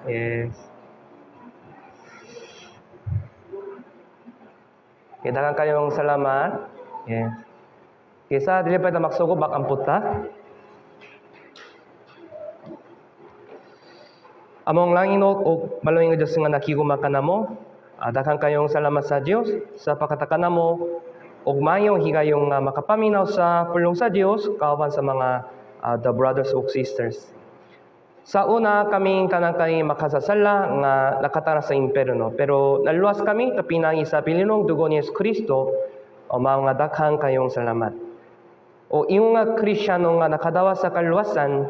Yes. Okay, daghang kayong salamat. Yes. Kaysa dili pa ta magsugo bak ang puta. Among langit o maluwing nga Diyos nga nakiguma kanamo, daghang kayong salamat sa Dios sa pagkataka namo og mayong higayong nga makapaminaw sa pulong sa Dios kauban sa mga the brothers ug sisters. Sa una kaming tanan kay makasasala nga nakatara sa impierno, pero naluwas kami kapinangi sa bilinong dugo ni Jesu Kristo o mao nga daghang kayong salamat. O ingon nga Kristyano nga nakadawa sa kaluwasan,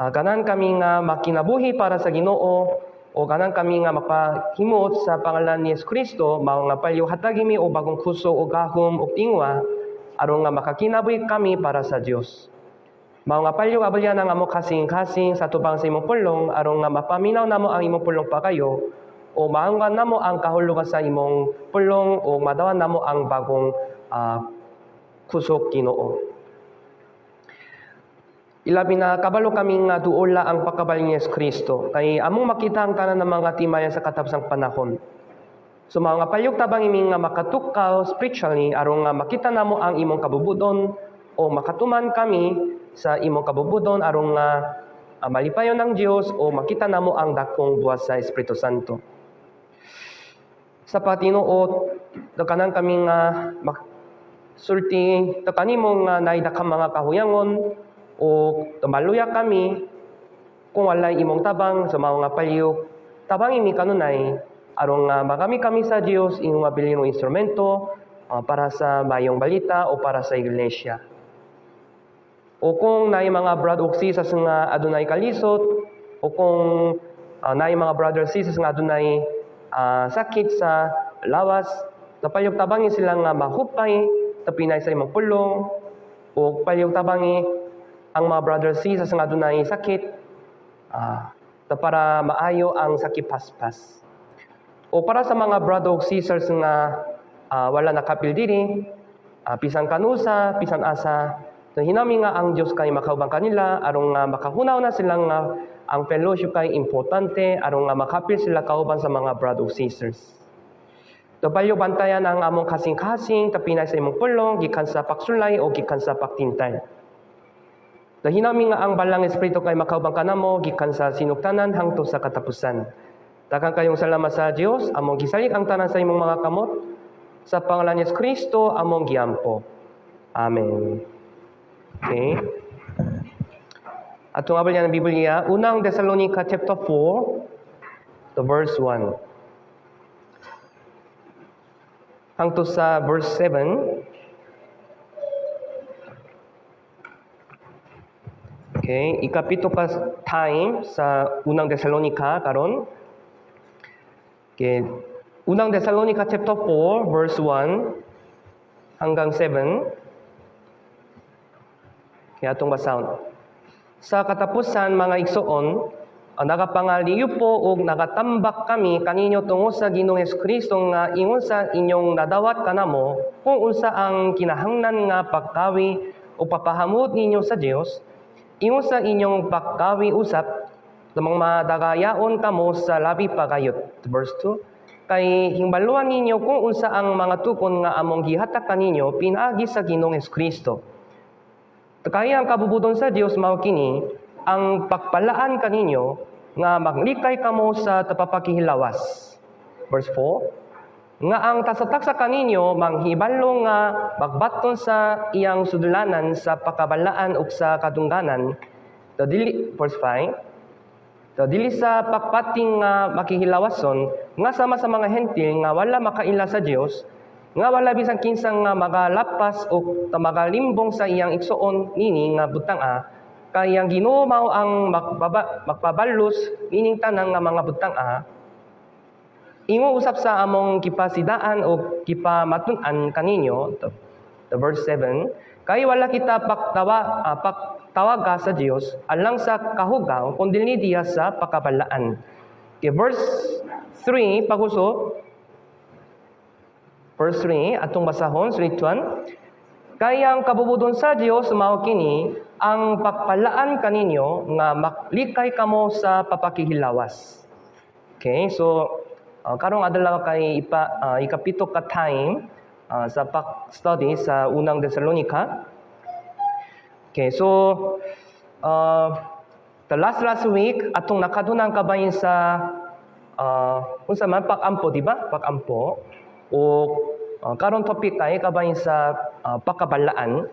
ganan kami nga makinabuhi para sa Ginoo o ganan kami nga mapahimuot sa pangalan ni Jesu Kristo, mao nga palihug hatagi mi og bagong kusog o gahom ug tingwa aron nga makakinabuhi kami para sa Dios. Mao nga palihug abalyan ang among kasing-kasing sa tubang sa imong pulong aron nga mapaminaw namo ang imong pulong pakayo o maanggan namo ang kahulugan sa imong pulong o madawa namo ang bagong kusog, Ginoo. Ilabi na kabalo kami nga duola ang pagkabalik ni Yesu Kristo kay among makita ang tanan ng mga timayan sa katapusang panahon. So mao nga palihug tabang imi nga makatukaw spiritually aron nga makita namo ang imong kabubudon o makatuman kami sa imong kabubudon aron nga malipayon ng Dios o makita namo ang dakong buhat sa Espiritu Santo. Sa patinuot, dakanan kami nga sulti kanimo nga naay daghang mga kahuyangon o maluya kami kung walay imong tabang sa mga palihug tabang imi kanunay aron nga magamit kami sa Dios imong mabilinong instrumento para sa mayong balita o para sa iglesia. O kung naay mga brother ug sisters nga adunay kalisod o kung naay mga brother sisters nga adunay sakit sa lawas, palihug tabangi sila nga mahupay tapinay sa imong pulong o palihug tabangi ang mga brother sisters nga adunay sakit para maayo ang sakit paspas. O para sa mga brother ug sisters nga wala nakapil diri, bisan kanusa, bisan asa, so hinami nga ang Dios kay makaubang kanila aron nga makahunaw na sila nga ang fellowship kay importante aron nga makapil sila kauban sa mga brother ug sisters. So palihug bantayan ang among kasing-kasing tapinay sa imong pulong gikan sa pagsulay o gikan sa pagtintal. So hinami nga ang balang Espiritu kay makaubang kanamo gikan sa sinugtanan hangtod sa katapusan. Daghang kayong salamat sa Dios, among gisalig ang tanan sa imong mga kamot. Sa pangalan ni Jesu Kristo among giampo. Amen. Okay. Atong abal ng Biblia, Unang Thessalonica chapter 4, the verse 1. Hangtod sa verse 7. Okay, ikapito ka time sa Unang Thessalonica karon. Okay, Unang Thessalonica chapter 4 verse 1 hanggang 7. Kaya atong basahon. Sa katapusan, mga igsoon, nagapangaliyo po ug nagatambak kami kaninyo tungod sa Ginoong Kristo nga ingon sa inyong nadawat kanamo kung unsa ang kinahanglan nga pagkawi o papahamot ninyo sa Dios, ingon sa inyong pagkawi usap, lamang madagayaon kamo sa labi pagayot. Verse 2, kay hingbaluan ninyo kung unsa ang mga tukon nga among gihatag kaninyo pinaagi sa Ginoong Kristo. Kaya ang kabubudon sa Dios mao kini ang pagpalaan kaninyo nga maglikay kamo sa tapapakihilawas. Verse 4, nga ang tasataksa kaninyo manghibalo nga magbaton sa iyang sudlanan sa pakabalaan ug sa kadungganan. The dili, verse 5, the dili sa pagpating nga makihilawason nga sama sa mga Hentil nga wala makaila sa Dios, nga wala bisan kinsa nga magalapas o magalimbong sa iyang igsoon nini nga butang-a, kay ang Ginoo mao ang magpabalus nining tanan nga mga butang-a. Ingon usab sa among gipasidaan o gipamatun-an kaninyo, the verse 7, kay wala kita pagtawaga sa Dios alang sa kahugaw kundi diha sa pakabalaan. Okay, verse 3 paguso. Verse 3, atong basahon, 3:1. Kaya ang kabubudon sa Dios mao kini Ang pagpalaan kaninyo nga maklikay kamo sa papakihilawas. Okay, so karong adlaw kay ikapito ka time sa pag-study sa Unang Thessalonica. Okay, so the last last week atong nakadunang kabahin sa unsa man pag-ampo, di ba? Pag-ampo. O karon topic kay kabahin sa pagkabalaan.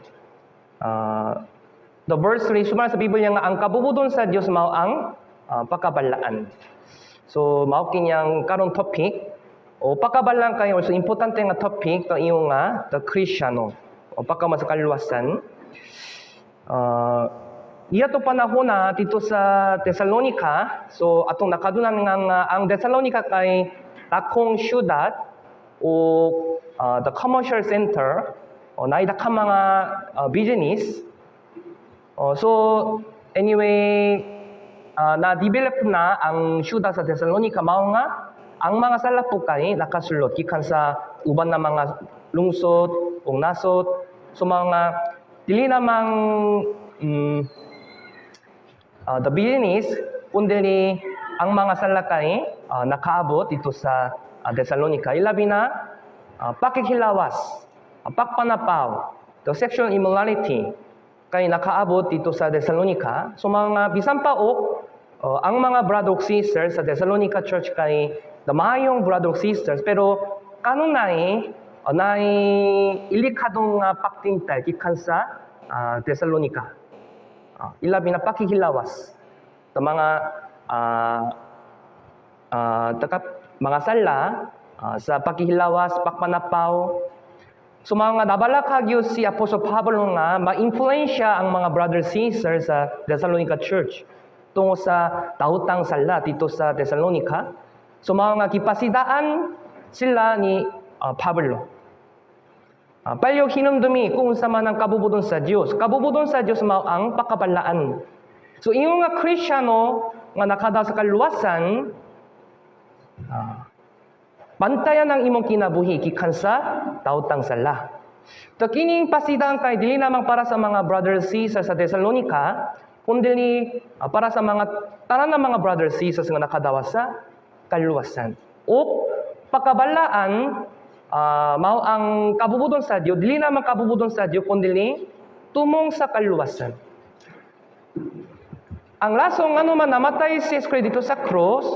The verse 3 sumala sa Biblia nga ang kabubudon sa Dios mao ang pagkabalaan. So mao kinyang karon topic o pagkabalaan kay also importante nga topic to iyo nga the Kristiano o pagka sa kaluwasan. Iya to panahon na dito sa Thessalonica, so atong nakadunan nga ang Thessalonica kay dakong syudad o the commercial center o naay daghang mga business. So anyway, na-develop na ang syudad sa Thessalonica, mao nga ang mga sala po kay nakasulot gikan sa uban na mga lungsod o nasod. So mga dili namang the business kundi ang mga sala kay nakaabot dito sa Thessalonica, ilabi na pakikilawas, pagpanapaw, the sexual immorality kay nakaabot dito sa Thessalonica. So mga bisan pa og ang mga brother ug sisters sa Thessalonica Church kay the maayong brother ug sisters, pero kanunay nay ilikadong pagtintal gikan sa Thessalonica. Ilabi na pakihilawas sa mga mga sala sa pakihilawas, pagpanapaw. So mga nabalaka gyud si Apostol Pablo nga ma-influensya ang mga brothers sisters sa Thessalonica Church tungo sa daotang sala dito sa Thessalonica. So mga gipasidaan sila ni Pablo. Palihog hinumdumi kung unsa man ang kabubudon sa Dios. Kabubudon sa Dios mao ang pakabalaan. So ingon nga Kristiyano nga nakadaot sa kaluwasan, bantayan ang imong kinabuhi gikan sa daotang sala. To kining pasidaan kay dili namang para sa mga brothers sisters sa Thessalonica, kundi para sa mga tanan ng mga brothers sisters nga nakadawat sa kaluwasan. O pagkabalaan mao ang kabubudon sa Dios, dili namang kabubudon sa Dios kundi tumong sa kaluwasan. Ang lasong ano man namatay si Jesu dito sa cross,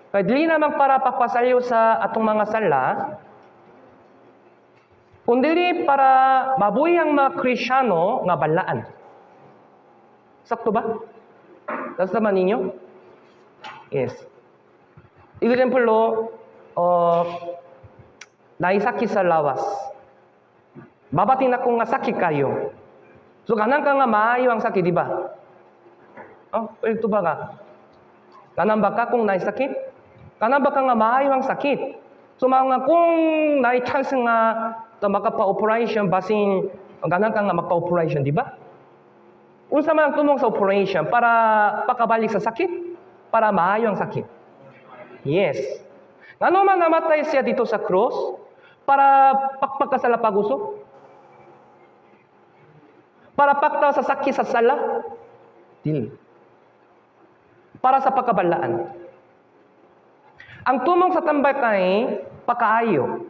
kay dili namang para pagpasalyo sa atong mga sala, kundi para mabuhi ang mga Krisyano nga balaan. Sakto ba? That's naman ninyo? Yes. Example, naay sakit sa lawas. Mabati na kung nga sakit kayo. So ganahan ka nga maayo ang sakit, di ba? Oh, ito ba ka? Ganahan ba ka kung naay sakit? Ganahan ba ka nga maayo ang sakit? So mga kung naay chance nga to makapa-operation, basin ganahan ka nga magpa-operation, di ba? Unsa man ang tumong sa operation para pakabalik sa sakit? Para maayo ang sakit. Yes. Ngano man namatay siya dito sa cross? Para pakpakasala paguso? Para pakta sa sakit sa sala? Dili. Para sa pagkabalaan. Ang tumong sa tambal kay pakaayo.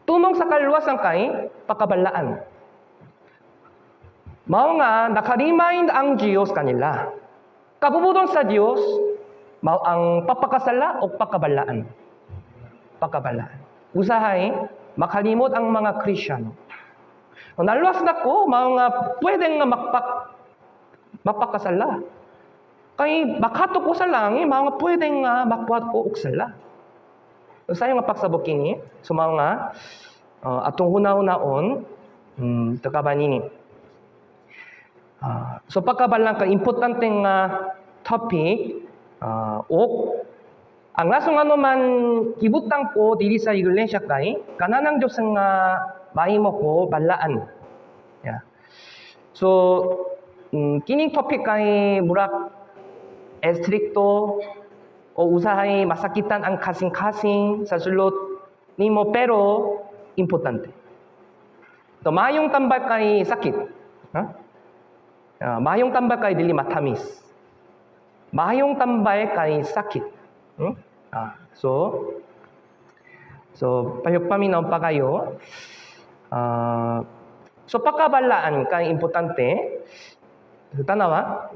Tumong sa kaluwasan kay pakabalaan. Mao nga naka-remind ang Diyos kanila. Kabubudon sa Diyos mao ang papakasala o pakabalaan. Pakabalaan. Usahay makalimot ang mga Krisyano. Naluwas na ko, mao nga pwede nga mapakasala. Kay makato ko sa langit, mao nga pwede nga makuha ko og sala. So, sayo nga pagsabot kini, so mao nga atong hunahunaon takabanini. So pagkabalang ka importante nga topic ok ang lasong ano man gibutang ko diri sa iglesia kay kananang Dios nga mahimo ko balaan. Yeah. So kining topic kay murag estrikto o usahay masakitan ang kasing-kasing sa sulot nimo, pero importante. To maayong tambal kay sakit. Ha? Maayong tambal kay dili matamis. Maayong tambal kay sakit. So palihog paminaw pa kayo. So pakabalaan kay importante. So, tanawa.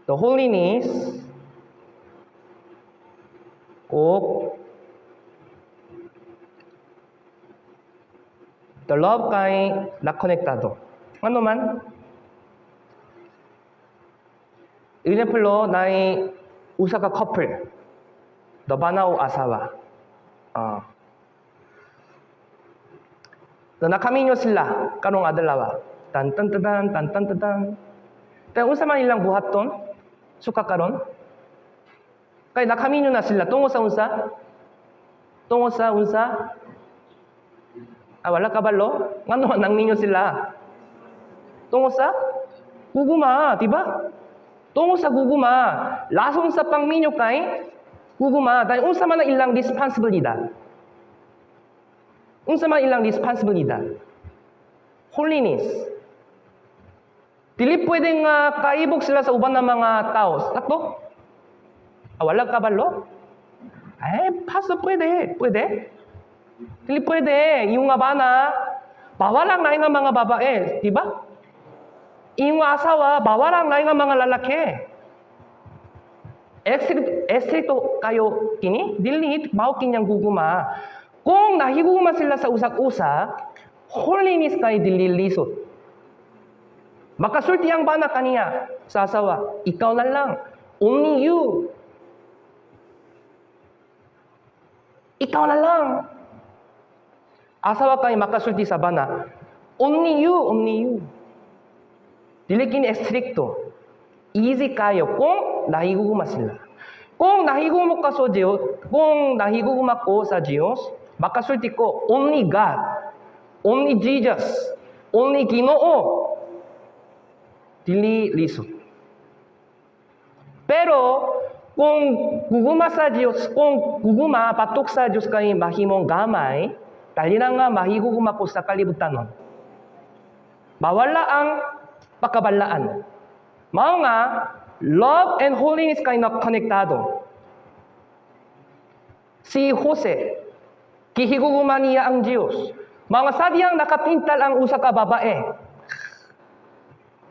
The holiness o the love kay nakonektado. Ano man? Example, naay usa ka couple. The bana o asawa. So, nakaminyo sila karong adlaw. Tan tan tan tan tan tan tan. Pero unsa man ilang buhaton? Suka karon? Kay nakaminyo na sila tungo sa unsa? Tungo sa unsa? Ah, wala kabalo? Ngano man nangminyo sila? Tungo sa gugma, di ba? Tungo sa gugma. Rason sa pangminyo kay gugma. Dahil unsa man ang ilang responsibilidad? Unsa man ilang responsibilidad? Holiness. Dili pwede nga kaibog sila sa uban ng mga tao. Sakto? Ah, wala kabalo? Eh, paso pwede. Pwede? Dili pwede. Yung nga bana, bawal ang lain ng mga babae. Di ba? Yung asawa, bawal ang lain ng mga lalaki. Estrikto kayo kini? Dili, mao kinyang gugma. Kung nahigugma sila sa usag-usa, holiness kay dili lisod. Makasulti ang bana kaniya sa asawa, "Ikaw na lang. Only you. Ikaw na lang." Asawa kay makasulti sa bana, "Only you, only you." Dili kini estrikto. Easy kayo kung nahigugma sila. Kung nahigugma ka sa Diyos, kung nahigugma ko sa Diyos, makasulti ko, "Only God, only Jesus, only Ginoo." Dili lisod. Pero kung gugma sa Diyos, kung gugma batok sa Diyos kay mahimong gamay, dali na nga mahigugma ko sa kalibutanon. Mawala ang pakabalaan. Mao nga, love and holiness kay nakonektado. Si Jose, gihigugma niya ang Diyos. Mga sadyang nakapintal ang usa ka babae.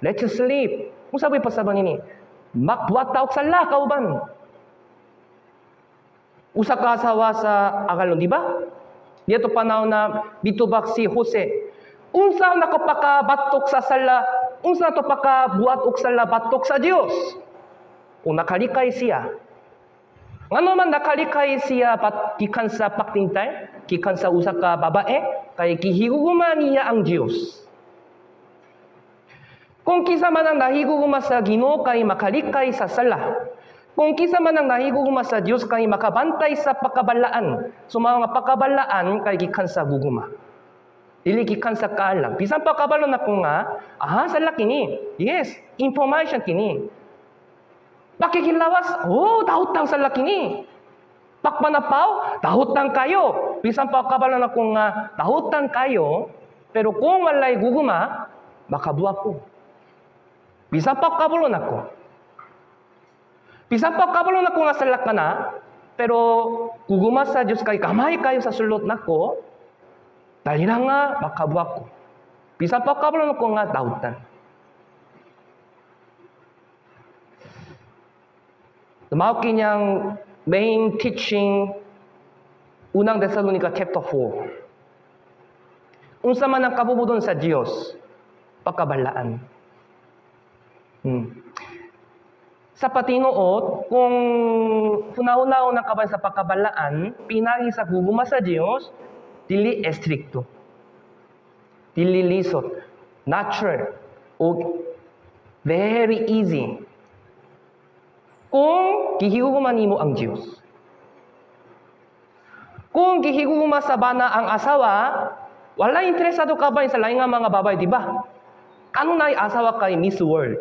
"Let's sleep." Kung sabi pa sa nini, makbuat ta og sala kauban. Usa ka asawa sa Agalon, di ba? Dito panahon na mitubag si Jose. "Unsa na ko pakabatok sa sala? Unsa to pakabuhat og sala batok sa Dios?" O nakalikay siya. Ngano man nakalikay siya pat gikan sa pagtintal, gikan sa usa ka babae, kay gihigugma niya ang Dios. Kung kinsa man ang nahigugma sa Ginoo kay makalikay sa sala. Kung kinsa man ang nahigugma sa Dios kay makabantay sa pakabalaan. So mga pakabalaan kay gikan sa gugma. Dili gikan sa kaalam. Bisan pa kabalo na ko nga, aha, sala kini. Yes, information kini. Pakikilawas, oh, dahutang sala kini. Pagpanapaw, dahutang kayo. Bisan pa kabalo na ko nga, dahutang kayo, pero kung walay gugma, makabuhat ko. Bisan pa kabalo na ko. Bisan pa kabalo na ko nga sala ka na, pero gugma sa Diyos kay gamay kayo sa sulot nako, dali na nga makabuhat ko. Bisan pa kabalo na ko nga dahutan. Mao kinyang main teaching Unang Tesalonica chapter 4. Unsa man ang kabubudon sa Dios, pagkabalaan. Sa patinuot, kung hunaw-hunaw ng kabay sa pagkabalaan, pinagi sa gugma sa Dios, dili estrikto. Dili lisod. Natural. O very easy. Kung gihigugma nimo ang Dios. Kung gihigugma sa bana ang asawa, wala interesado ka ba sa laing nga mga babae, di ba? Kanunay asawa kay Miss World.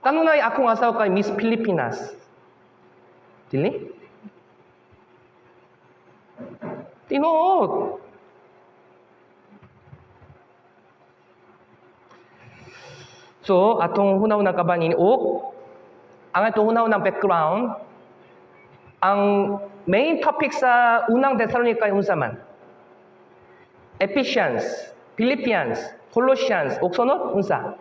Kanunay akong asawa kay Miss Pilipinas. Dili? Tinuod. So, atong hunaw ng kabanin og ang atong hunaw ng background, ang main topic sa Unang Thessalonica ay unsa man? Ephesians, Philippians, Colossians, ug sunod unsa?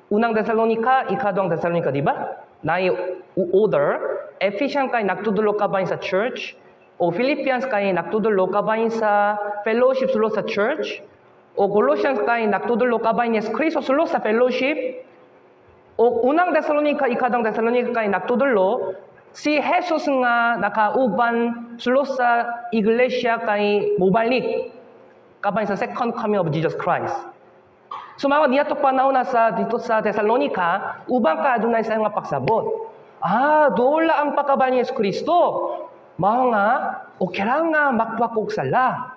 Unang Thessalonica, Ikaduhang Thessalonica, di ba? Naay order, Ephesians kay nagtudlo kabahin sa church, o Philippians kay nagtudlo kabahin sa fellowship sulod sa church, o Colossians kay nagtudlo kabahin ni Kristo sulod sa fellowship, o Unang Thessalonica, Ikaduhang Thessalonica kay nagtudlo si Jesus nga nakauban sulod sa iglesia kay mobalik kabahin sa second coming of Jesus Christ. So mga niadto panahon na sa dito sa Thessalonica, uban ka adunay sa nga pagsabot. Ah, duol ang pagkabalik ni Yesu Kristo. Mao nga okay ra nga magbuhat og sala.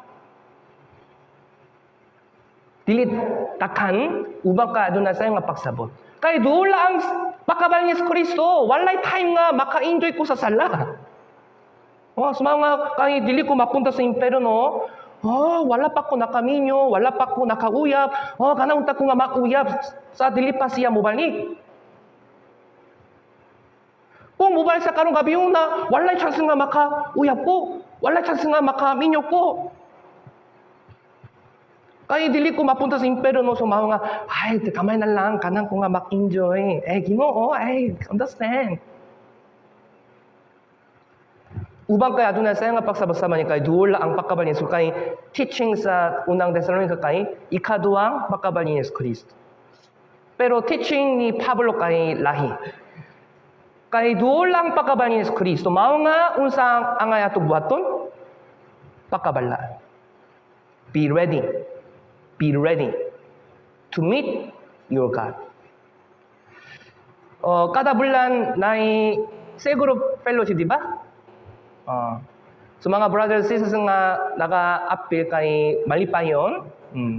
Dili takan uban ka adunay sa nga pagsabot. Kay duol ang pagkabalik ni Yesu Kristo, walay time nga maka-enjoy ko sa sala. Oh, so mga kay dili ko mapunta sa impyerno. Oh, wala pa ko nakaminyo, wala pa ko nakauyab. Oh, kana unta ko nga makuyab sa dili pa siya mobalik. Kung mobalik sa karong gabi una, walay chance nga makauyab ko. Walay chance nga makaminyo ko. Kay dili ko mapunta sa impyerno, so mao nga ay kamay na lang kanang ko nga mak-enjoy. Eh, Ginoo, ay understand. Uban kay adunay sa nga pagsabot ni kay duol ang pagkabalik ni Jesus kay teaching sa Unang Thessalonica kay ikaduhang pagkabalik ni Yesu Kristo. Pero teaching ni Pablo kay lahi. Kay duol ang pagkabalik ni Yesu Kristo, mao nga unsang angay ato buhaton? Pagkabalaan. Be ready. Be ready to meet your God. Kada bulan naay cell group fellowship, di ba? So mga brothers sisters nga naka-apil kay malipayon,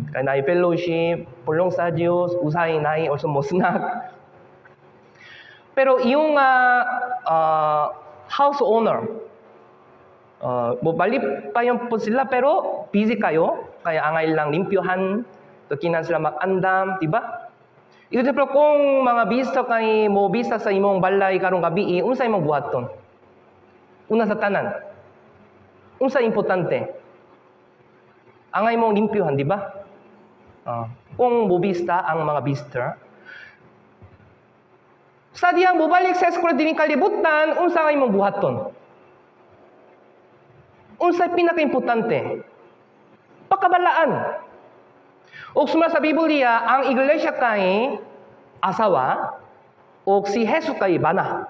kay naay fellowship, pulong sa Dios, usahay naay also mo snack. Pero yung house owner, mo malipayon po sila pero busy kayo, kaya angay lang limpyohan, to kinan sila mag-andam, di ba? Ito pero kung mga bisita kay mo bisita sa imong balay karong gabi, unsa imong buhaton? Una sa tanan. Unsa importante? Angay mong limpyohan, di ba? Kung mobista ang mga visitor, sa diyang mobalik sa eskwela dining kalibutan, unsa nga imong buhaton? Unsa pinakaimportante? Pakabalaan. Ug suma sa Biblia, ang iglesia kay asawa ug si Jesus kay bana.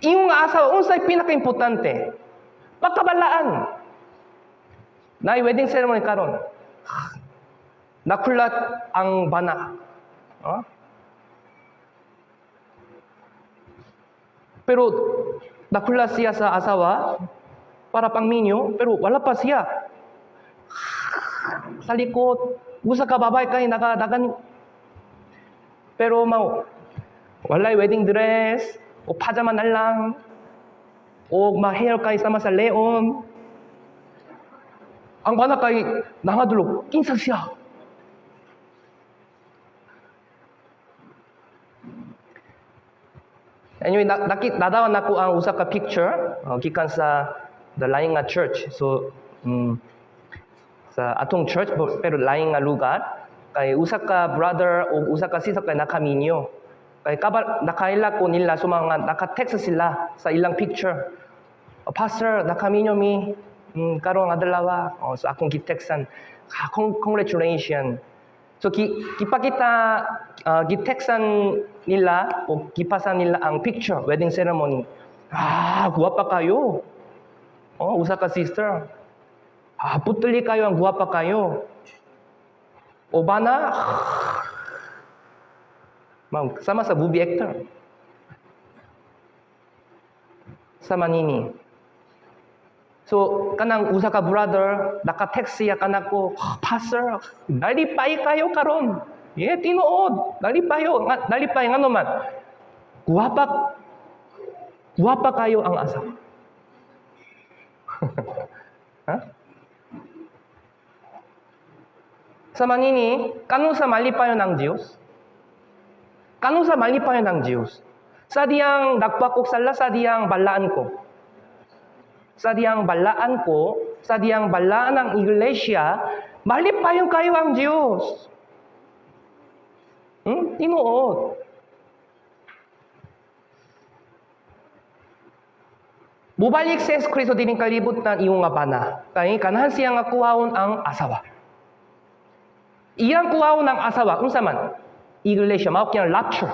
Imong asawa, unsay pinakaimportante? Pagkabalaan. Naay wedding ceremony karon. Nakulat ang bana. Oh? Pero nakulat siya sa asawa para pangminyo, pero wala pa siya. Sa likod, usa ka babae kay naka dagan. Pero mao walay wedding dress, o pajama na lang, o ma-hair kay sama sa leon. Ang bana kay nangadulog, kinsa siya? Anyway, nadawa nako ang usa ka picture gikan sa the laing nga church. So, sa atong church pero laing nga lugar kay usa ka brother o usa ka sister kay nakaminyo. Kay kabal nakaila ko nila, so mga naka-text sila sa ilang picture. "Oh, pastor, nakaminyo mi karong adlaw." Oh, so akong gitextan, "Ah, congratulations." So gipakita gitextan nila o gipasan nila ang picture wedding ceremony. Ah, guwapa kayo. Oh, usa ka sister. Ah, putuli kayo ang guwapa kayo. O bana, ma'am, sama sa movie actor. Sama nini. So, kanang usa ka brother, naka-text siya kanako, "Oh, pastor, nalipay kayo karon." Yeah, tinuod, nalipayo, nga, nalipay ngano man. Guwapa, guwapa kayo ang asawa. Ha? Sa manini, kanus-a malipayon ang Dios? Kanus-a malipayon ang Dios? Sa diyang nagkuha kog sala, sa diyang balaan ko. Sa diyang balaan ko, sa diyang balaan ang iglesia, malipayon kayo ang Dios. Tinuod. Mubalik si Jesu Kristo dining kalibutan iyong nga bana. Kay ganahan siya nga kuhaon ang asawa. Iyang kuhaon ang asawa unsa man? Iglesia, mao kini rapture.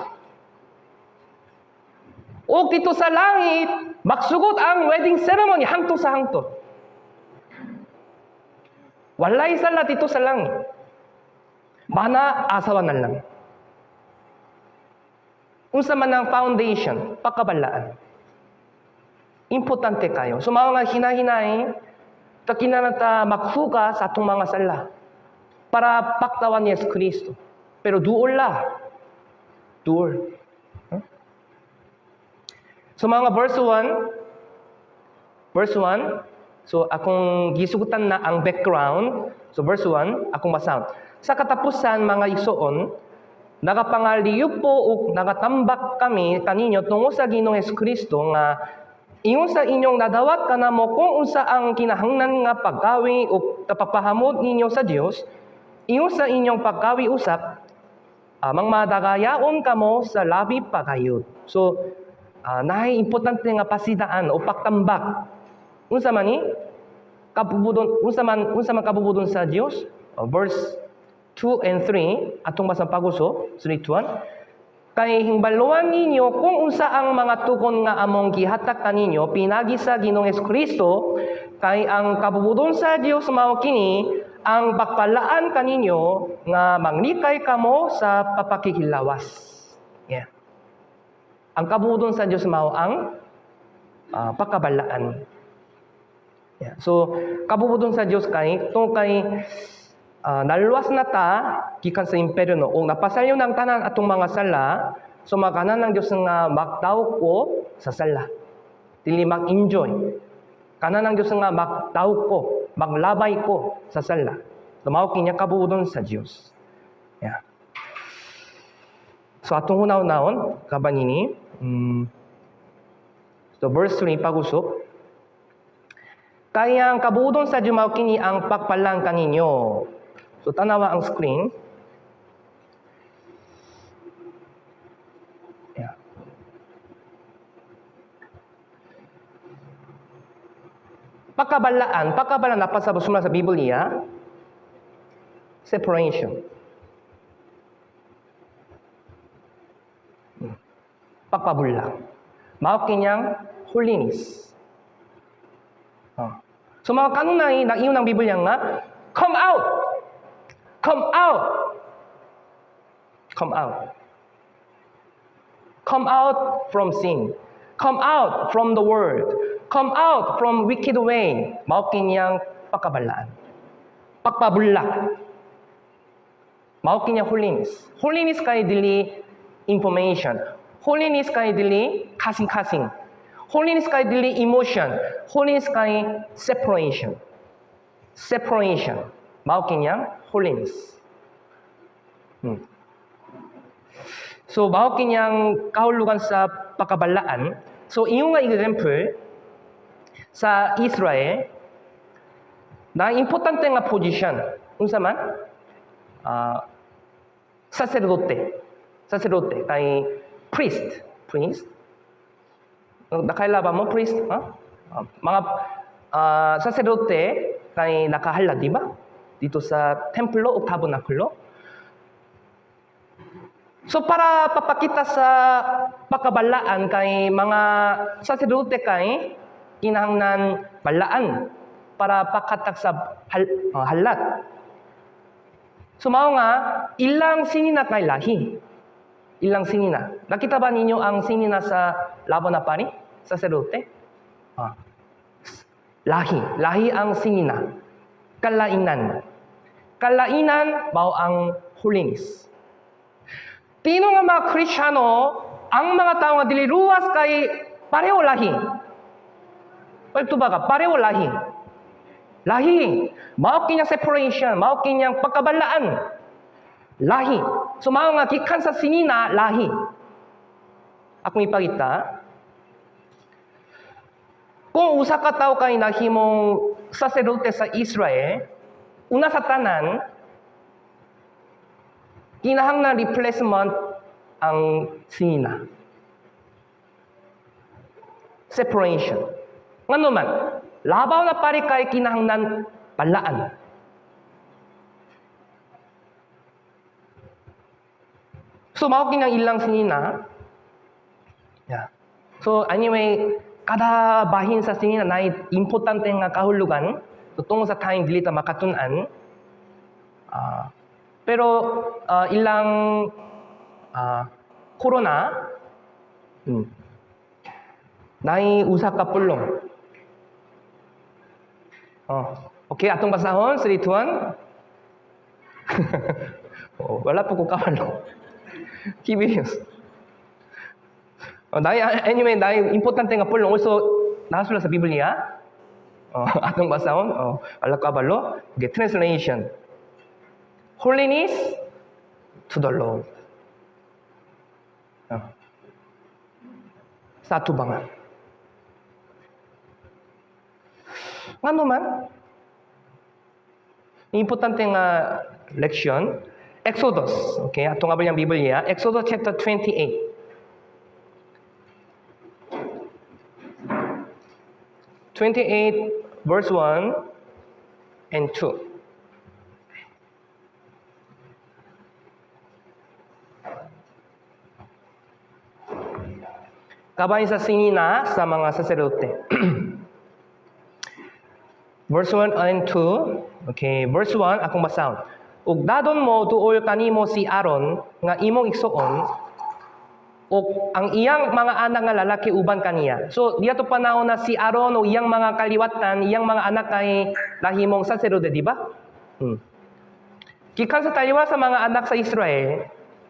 Og dito sa langit, magsugot ang wedding ceremony hangtod sa hangtod. Walay sala dito sa langit. Bana, asawa na lang. Unsa man ang foundation, pagkabalaan. Importante kayo. So mao nga hinahinay, ta kinahanglan ta maghugas sa atong mga sala para pagtawan ni Yesu Kristo. Pero duol la. Duol. Huh? So mga verse 1, verse 1, so akong gisugutan na ang background. So verse 1, akong basahon. Sa katapusan, mga igsoon, nagapangaliyo po ug nagatambak kami kaninyo tungod sa Ginoong Hesus Kristo nga ingon sa inyong nadawat kanamo kung unsa ang kinahanglan nga paggawi ug kapapahamot ninyo sa Dios, ingon sa inyong paggawi usab, amang madagayaon kamo sa labi pagayod. So, naay importante nga pasidaan o pagtambak. Unsa man ni? Kabubudon, unsa man kabubudon sa Dios? Verse 2 and 3 atong basang paguso, 3, 2, 1. Kay hingbaluan ninyo kung unsa ang mga tukon nga among gihatag kaninyo pinagi sa Ginoong Kristo, kay ang kabubudon sa Dios mao kini ang pagpalaan kaninyo nga manglikay kamo sa papakikilawas. Yeah. Ang kabubudon sa Dios mao ang pagkabalaan. Yeah. So kabubudon sa Dios kay tungod kay naluwas na ta gikan sa imperyo o napasalyo ng tanan atong mga sala, so magana ng Dios nga magdaw ko sa sala, dili mag-enjoy. Kana ng Dios nga magdaw ko, maglabay ko sa sala. So mao kini kabuudon sa Dios. Yeah. So atong hunaw-naon kaban ini, so verse 3 pagusok. Kaya ang kabuudon sa Dios mao kini ang pagpalang kaninyo. So tanawa ang screen. Yeah. Pagkabalaan, pagkabalaan napasabot sumala sa Biblia, separation. Pagpabula. Mao kinyang holiness. So mga kanunay, nag-iyon ang Biblia nga, come out! Come out! Come out. Come out from sin. Come out from the world. Come out from wicked way. Mao kinyang pagkabalaan. Pagpabulak. Mao kinyang holiness. Holiness kay dili information. Holiness kay dili kasing-kasing. Holiness kay dili emotion. Holiness kay separation. Separation. Mao kinyang holiness. So mao kinyang kahulugan sa pagkabalaan. So ingon nga example sa Israel na importante nga position unsa man? Sacerdote. Sacerdote kay priest, priest. Nakaila ba mo priest? Ha? Mga sacerdote kay nakahala, di ba? Dito sa templo o tabernakulo. So para papakita sa pagkabalaan kay mga sacerdote kay kinahanglan balaan para paghatag sa halat. So mao nga ilang sinina kay lahi. Ilang sinina. Nakita ba ninyo ang sinina sa labo na pari? Sacerdote? Lahi. Lahi ang sinina. Kalainan. Kalainan mao ang holiness. Tino nga mga Kristiyano, ang mga tao nga dili ruwas kay pareho lahi. Pagtuba ka, pareho lahi. Lahi. Mao kinyang separation, mao kinyang pagkabalaan. Lahi. So mao nga gikan sa sinina, lahi. Akong ipakita. Kung usa ka tawo kay nahimong saserdote sa Israel, una sa tanan, kinahanglan replacement ang sinina. Separation. Ngano man, labaw na pari kay kinahanglan balaan. So mao kinang ilang sinina. Yeah. So anyway, kada bahin sa sinina na importante nga kahulugan. So tungod sa time, dili ta makatun-an. Pero ilang corona naay usa ka pulong. Oh, okay, atong basahon, 3, 2, 1. Oh, wala po ko kabalo. Kibirius. Oh, naay, anyway, naay importante nga pulong. Also, nasulat sa Biblia. Oh, atong basahon. Oh, wala ko kabalo. Okay, translation. Holiness to the Lord. Oh. Sa atubangan. Ngano man? Importante nga leksyon. Exodus. Okay, atong abol yung Biblia. Exodus chapter 28. 28 verse 1 and 2. Kabahin sa sinina sa mga saserdote. Verse 1 and 2. Okay, verse 1 akong basahon. Ug dadon mo duol kanimo si Aaron nga imong igsuon ug ang iyang mga anak nga lalaki uban kaniya. So diya to panahon na si Aaron o iyang mga kaliwatan, iyang mga anak kay nahimong saserdote, di ba? Gikan sa taliwa sa mga anak sa Israel,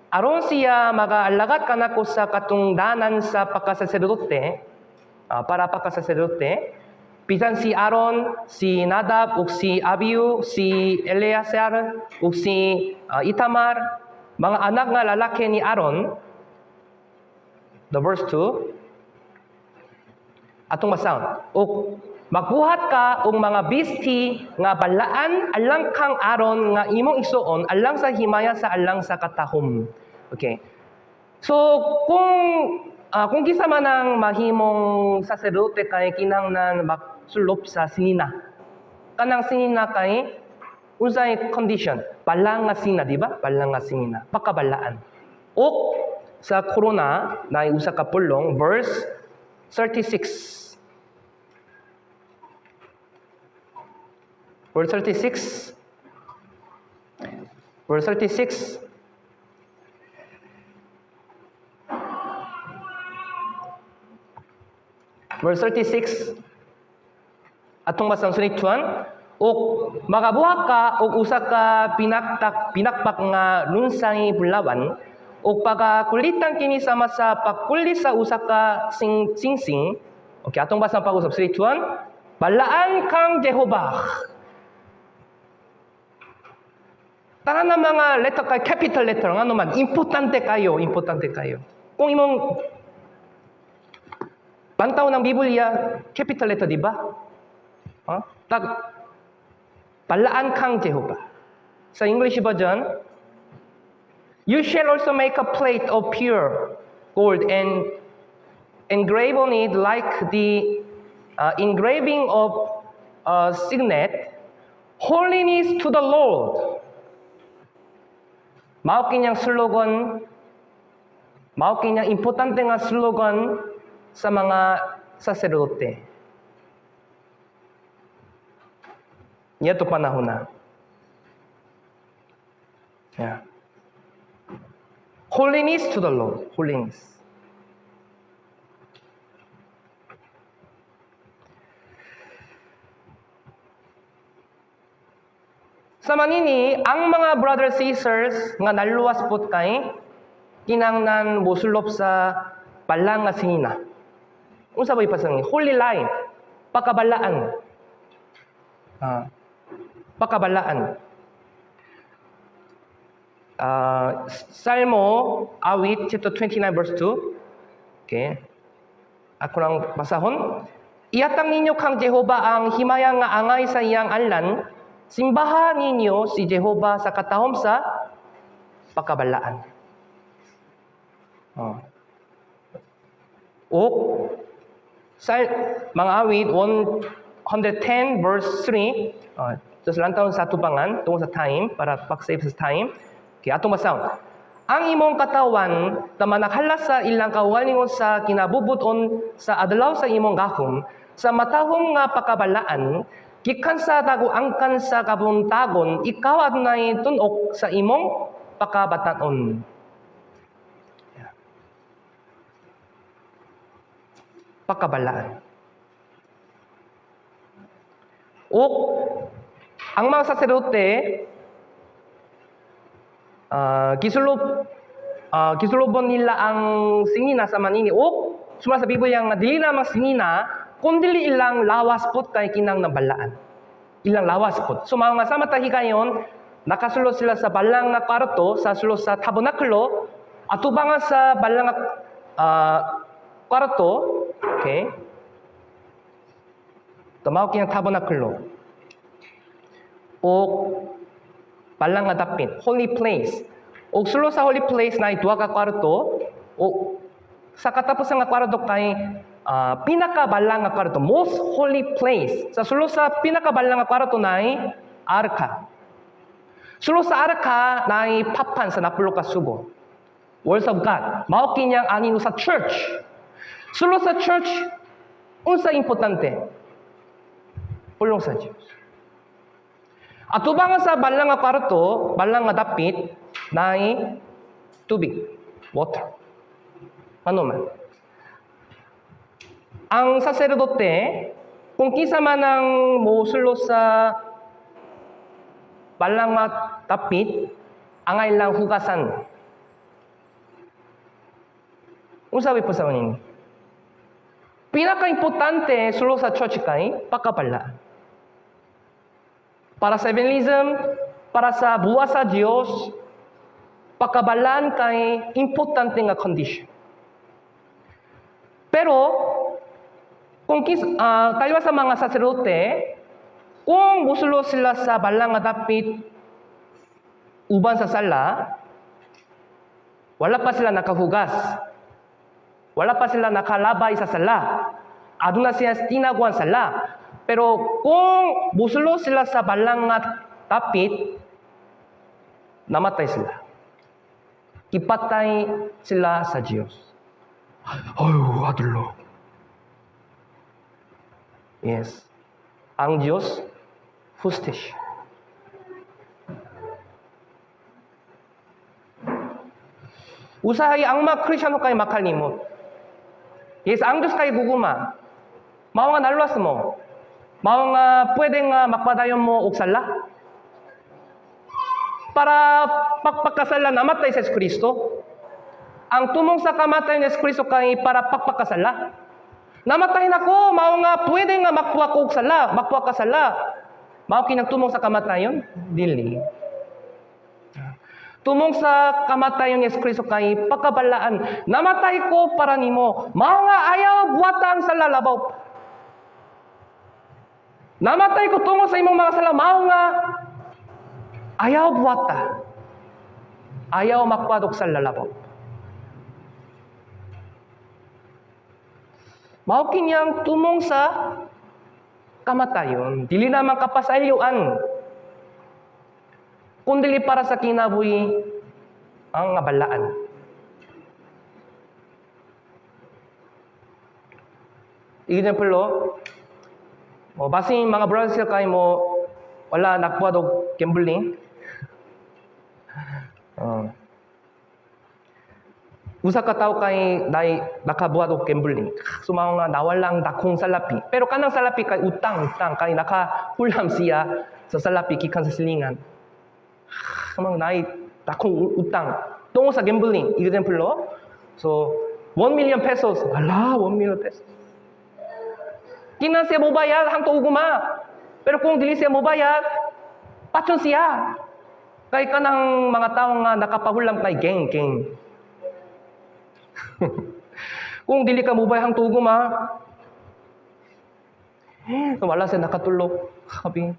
aron siya magaalagat kanako sa katungdanan sa pagkasaserdote, para pagkasaserdote, bisan si Aaron, si Nadab, ug si Abiu, si Eleazar, ug si Itamar, mga anak nga lalaki ni Aaron. The verse 2, atong basahon. Ug magbuhat ka og mga bisti nga balaan alang kang Aaron nga imong igsuon alang sa himaya sa alang sa katahom. Okay. So kung kinsa man ang mahimong saserdote kay kinahanglan magsulop sa sinina. Kanang sinina kay unsay condition? Balaan nga sinina, di ba? Balaan nga sinina. Pakabalaan. O sa corona na usa ka pulong, verse 36. Verse 36. Verse 36. Verse 36. Atong basang sunituan, ug makabuhat ka og usa ka pinakpak nga lunsay bulawan ug pagakulitan kini sama sa pagkulit sa usa ka singsing. Okay, atong basang pag-usap, 3, 2, 1. Balaan kang Jehova. Tanan na mga letter kay capital letter, ngano man importante kayo, importante kayo. Kung imong bantaw ng Biblia, capital letter, di ba? Huh? Tak balaan kang Jehova. Sa English version, you shall also make a plate of pure gold and engrave on it like the engraving of a signet, holiness to the Lord. Mao kinyang slogan, mao kinyang importante nga slogan sa mga saserdote. Niya to panahon na. Yeah. Holiness to the Lord. Holiness. Sa manini, ang mga brothers sisters nga naluwas pot kay kinangnan mosulop sa balang nga sinina. Unsa ba ipasang holy life? Pakabalaan. Pakabalaan. Salmo, Awit, chapter 29, verse 2. Okay. Ako lang basahon. "Iatang ninyo kang Jehova ang himaya nga angay sa iyang anlan. Simbaha ninyo si Jehova sa katahom sa pakabalaan." Oh. O sa mga Awit 110 verse 3, just lantawon sa tubangan tungod sa time, para pag-save sa time. Okay, atong basahon. "Ang imong katawan na manakhalas sa ilang kaugalingon sa kinabubuton sa adlaw sa imong gahom, sa matahom nga pakabalaan, gikan sa dago angkan sa kabuntagon, ikaw adunay tun-ok sa imong pakabataon." Yeah. Pakabalaan. O ang mga saserdote gisulobon nila ang sinina sa manini o suma sa Biblia nga dili na sinina kundi ilang lawas pud kay kinang nabalaan. Ilang lawas pud. So mga sama ta higayon nakasulod sila sa balang nga kwarto, sa sulod sa tabernakulo, atubangan sa balang nga kwarto, okay? Mao kinang tabernakulo. O balang nga dapit, holy place. Og sulod sa holy place na duha ka kwarto, o sa katapusan nga kwarto kay pinakabalang nga kwarto, most holy place. Sa sulod sa pinakabalang nga kwarto naay arka. Sulod sa arka naay papan sa napulo ka sugo. Words of God. Mao kinyang anino sa church. Sulod sa church, unsa importante? Pulong sa Diyos. Atubangan sa balang nga kwarto, balang nga dapit, naay tubig, water. Ano man. Ang saserdote, kung kinsa man ang mosulod sa balang nga dapit, angay lang hugasan. Unsa po sa manin? Pinaka-importante sulod sa church kay pakabalaan. Para sa evangelism, para sa buhat sa Diyos, pakabalaan kay importante nga condition. Pero, kung taliwa sa mga saserdote, kung musulod sila sa balang nga dapit uban sa sala, wala pa sila nakahugas. Wala pa sila nakalabay sa sala. Aduna siya tinaguan sala. Pero kung musulod sila sa balang nga dapit, namatay sila. Ipatay sila sa Diyos. Ayu, adlo. Yes. Ang Diyos, hustisya. Usahay ang mga Kristyano kay makalimot. Yes, ang Diyos kay gugma. Mao nga naluwas mo. Mao nga pwede nga magpadayon mo og sala. Para pagpakasala namatay sa Kristo. Ang tumong sa kamatayon ni Kristo kay para pagpakasala. Namatay na ko, mao nga pwede nga magpuwa ko og sala, magpuwa ka sala. Mao kinang tumong sa kamatayon? Dili. Tumong sa kamatayon ni Kristo kay pagkabalaan. Namatay ko para nimo. Mao nga ayaw buhata ang sala labaw. Namatay ko tungod sa imong mga sala. Mao nga ayaw buhata. Ayaw magpuad og sala labaw. Mao kinyang tumong sa kamatayon. Dili naman kapasalyuan, kundili para sa kinabuhi ang balaan. Example, mo basin mga brothers kay mo wala nagbuhat og gambling. Usa ka tawo kay nay nakabuhat og gambling. So mao nga nawala ang dakong salapi. Pero kanang salapi kay utang, utang kay nakahulam siya sa salapi gikan sa silingan. Kamang naay dakong utang tungod sa gambling. Example, no? So 1 million pesos. Ala, 1 million pesos. Kinang siya mobayad hangtod ugma. Pero kung dili siya mobayad, patyon siya. Kay kanang mga tao nga nakapahulam kay gang gang. Kung dili ka mobayad ang tugo ma, wala siya nakatulog. Sabi,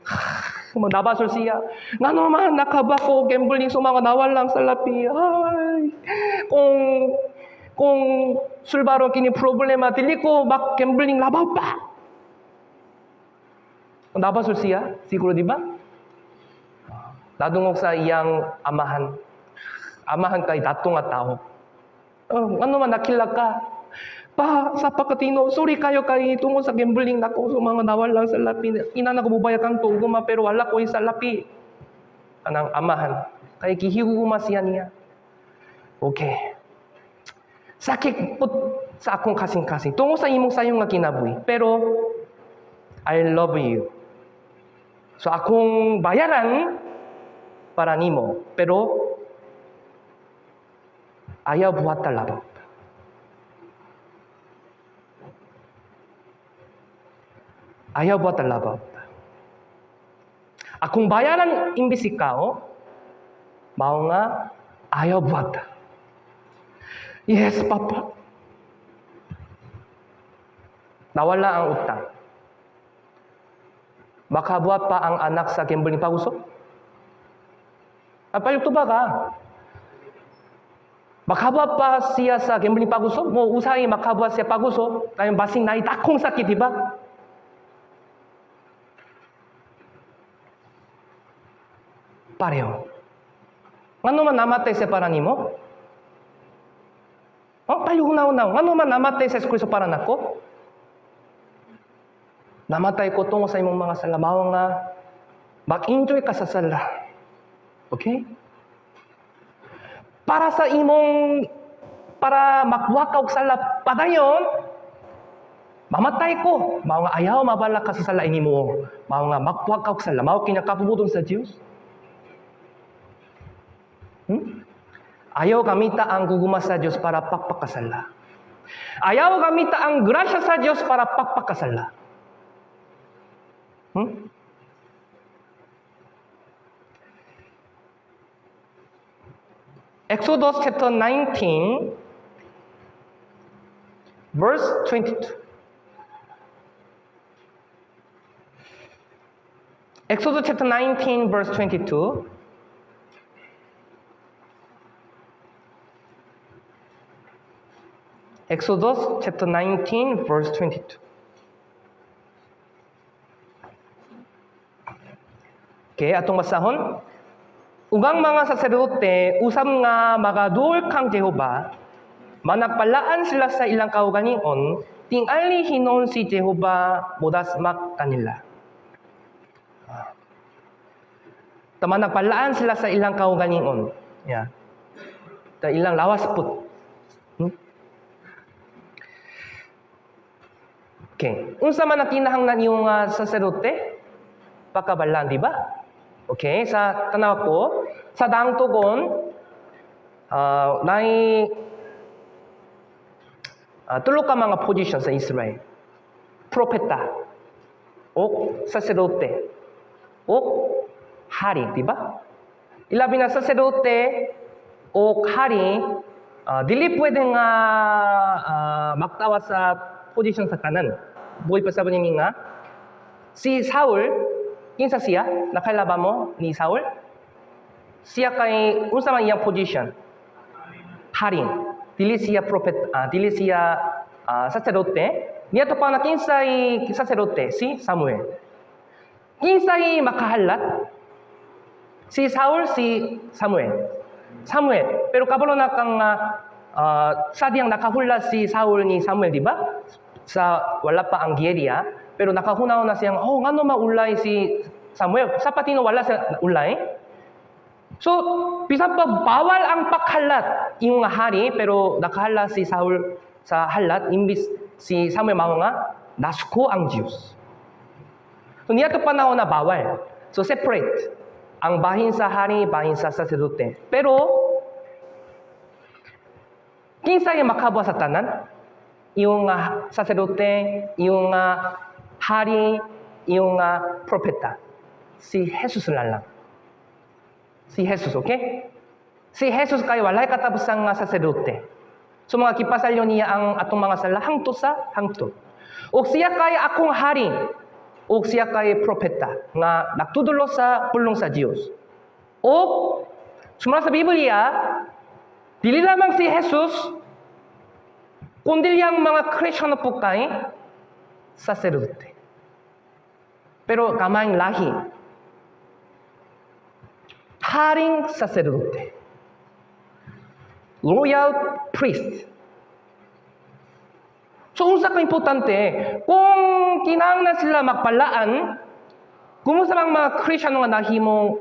nabasol siya. Ngano man, nakaba ko, gambling, so mga nawalang salapi. Ay, kung sulbaro kini problema, dili ko mak gambling labaw pa. Nabasol siya, siguro, di ba? Nadungog sa iyang amahan. Amahan kay dato nga tao. Oh, ano man nakilala ka? Pa, sa pagkatino, sorry kayo kay tungod sa gambling nako, so mga nawalang salapi. Ina na ko mubayad kang tugo ma, pero wala ko yung salapi. Anang amahan. Kay gihigugma siya niya. Okay. Sakit pud sa akong kasing-kasing. Tungod sa imong sayong nga kinabuhi. Pero, I love you. So akong bayaran para nimo. Pero, ayaw buhat labaw. Ayaw buhat labaw. Akong bayaran imbis ikaw, mao nga ayaw buhat. Yes, Papa. Nawala ang utang. Makabuhat pa ang anak sa gambling pag-usok? Palito ba ka? Makabuhat pa siya sa gambling pag-usok? Mo usahay makabuhat siya pag-usok? Kayong basing na dakong sakit, di ba? Pareho. Ngano man namatay siya para nimo? Oh, payo una-una. Ngano man namatay sa Kristo para nako? Namatay ko tungo sa imong mga sala. Mao nga mag-enjoy ka sa sala. Okay? Para sa imong para makuha ka og sala padayon, mamatay ko. Mao nga ayaw mabala ka sa sala inimo. Mao nga makuha ka og sala. Mao kini kabubuton sa Dios. Ayaw gamita ang gugma sa Dios para pakpakasala. Ayaw gamita ang grasya sa Dios para pakpakasala. Exodus chapter 19, verse 22. Exodus chapter 19, verse 22. Exodus chapter 19, verse 22. Okay, atong basahon. Ug ang mga saserdote usab nga magaduol kang Jehova, managpalaan sila sa ilang kaugalingon, tingali hinon si Jehova modasmak kanila. Tama, nagpalaan sila sa ilang kaugalingon. Yeah. Ta ilang lawas put. Okay. Unsa man ang kinahanglan yung saserdote? Pakabalan, di ba? Okay, sa tanaw ko, sa daang tugon, naay tulo ka mga position sa Israel. Propeta, o saserdote, o hari, di ba? Ilabi na saserdote o hari, dili pwede nga magtawa sa position sa kanan. Buhi pa sa ni nga, si Saul, kinsa siya? Nakailaba mo ni Saul? Siya kay unsa man iyang position? Hari. Dili siya prophet, dili siya sacerdote. Niya to pa na kinsay sacerdote? Si Samuel. Kinsay makahalat? Si Saul, si Samuel. Samuel. Pero kabalo na kang sa diyang nakahula si Saul ni Samuel, di ba? Sa wala pa ang giyeriya. Pero nakahunaw na siyang, oh, ngano maulay si Samuel? Sa patino wala siya ulay. So, bisan pa bawal ang paghalat yung hari, pero nakahalat si Saul sa halat, imbis si Samuel mao nga, nasuko ang Diyos. So, niya to panahon na bawal. So, separate. Ang bahin sa hari, bahin sa sacerdote. Pero, kinsay makabuhat sa tanan? Yung sacerdote, yung hari, Ingon nga propeta. Si Jesus na lang. Si Jesus, okay? Si Jesus kay walay katapusan nga saserdote. So mga gipasalyo niya ang atong mga sala hangtod sa hangtod. Ug siya kay akong hari. Ug siya kay propeta nga nagtudlo sa pulong sa Dios. Ug sumala sa Biblia, dili lamang si Jesus kundi ang mga Kristiyano po kay saserdote. Pero kamayng lahi. Haring saserdote. Royal priest. So unsa ka importante kung kinahanglan sila magbalaan, kumusta mang mga Kristiyano nga nahimong,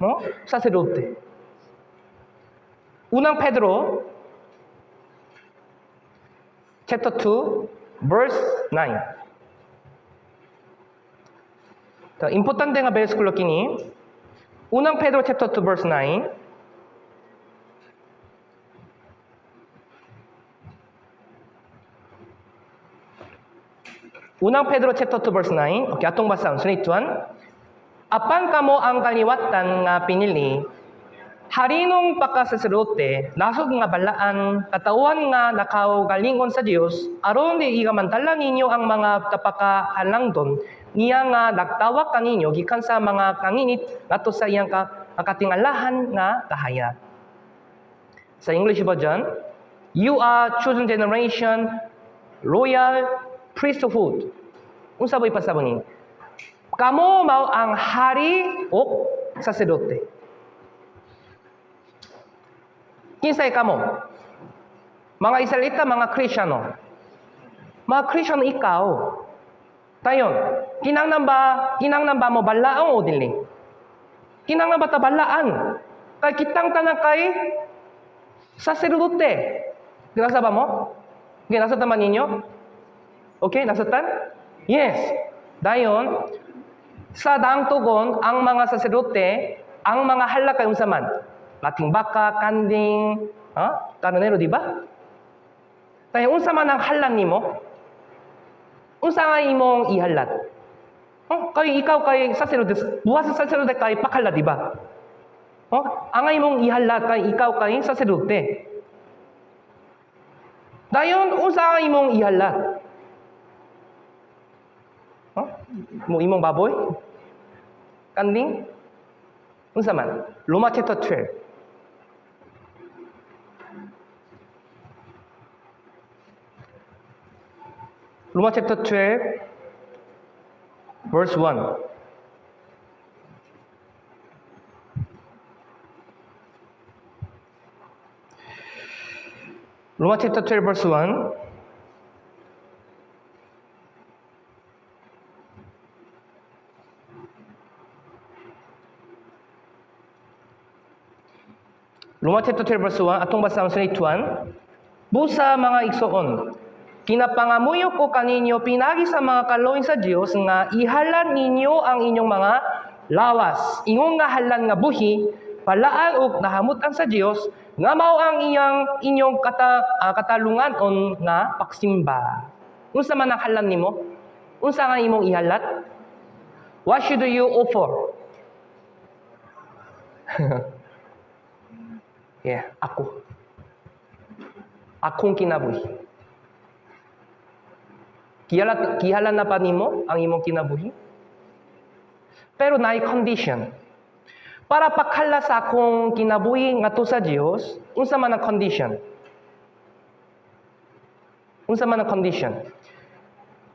no, saserdote. Unang Pedro chapter 2 verse 9. 자, importante nga bersikulo kini. Unang Pedro chapter 2 verse 9. Unang Pedro chapter 2 verse 9. Okay, atong basahon. 3, 2, 1. Apan kamo ang kaliwatan nga pinili, harinong pagkasaserdote, nasod nga balaan, katawhan nga nakaugalingon sa Dios, aron di igamantala ninyo ang mga tapakahalangdon niya nga nagtawag kaninyo gikan sa mga kanginit ngadto sa iyang katingalahan nga kahayag. Sa English version, you are chosen generation, royal priesthood. Unsa ba ipasabot ni? Kamo mao ang hari o saserdote. Kinsay kamo? Mga Israelita, mga Kristiyano. Mga Kristiyano ikaw. Dayon, kinahanglan ba mo balaan o dili? Kinahanglan ba ta balaan? Kay kitang tanan kay saserdote. Ginasa ba mo? Ginasa taman ninyo? Okay, nasatan? Yes. Dayon, sa daang tugon, ang mga saserdote, ang mga halak kay unsa man? Lating baka, kanding, ha? Karnero, di ba? Dayon, unsa man ang halan nimo? Unsa nga imong ihalat? Oh, kay ikaw kay saserdote, buwas sa saserdote kay pakhalat, di ba? Oh, ang imong ihalat kay ikaw kay saserdote. Dayon, unsa nga imong ihalat? Oh? Mo imong baboy? Kanding? Unsa man? Roma chapter 12. Roma chapter 12 verse 1. Roma chapter 12 verse 1. Roma chapter 12 verse 1, atong basahon sa 1. Busa, mga igsoon, kinapangamuyo ko kaninyo pinagi sa mga kaloy sa Dios nga ihalan ninyo ang inyong mga lawas. Ingon nga halan nga buhi, balaan ug nahamutan sa Dios nga mao ang iyang inyong katalunganon nga pagsimba. Unsa man ang halan nimo? Unsa nga imong ihalat? What should you offer? Yeah, ako. Akong kinabuhi. Gihalan na ba nimo ang imong kinabuhi? Pero naay condition. Para paghala sa akong kinabuhi ngadto sa Dios, unsa man ang condition? Unsa man ang condition?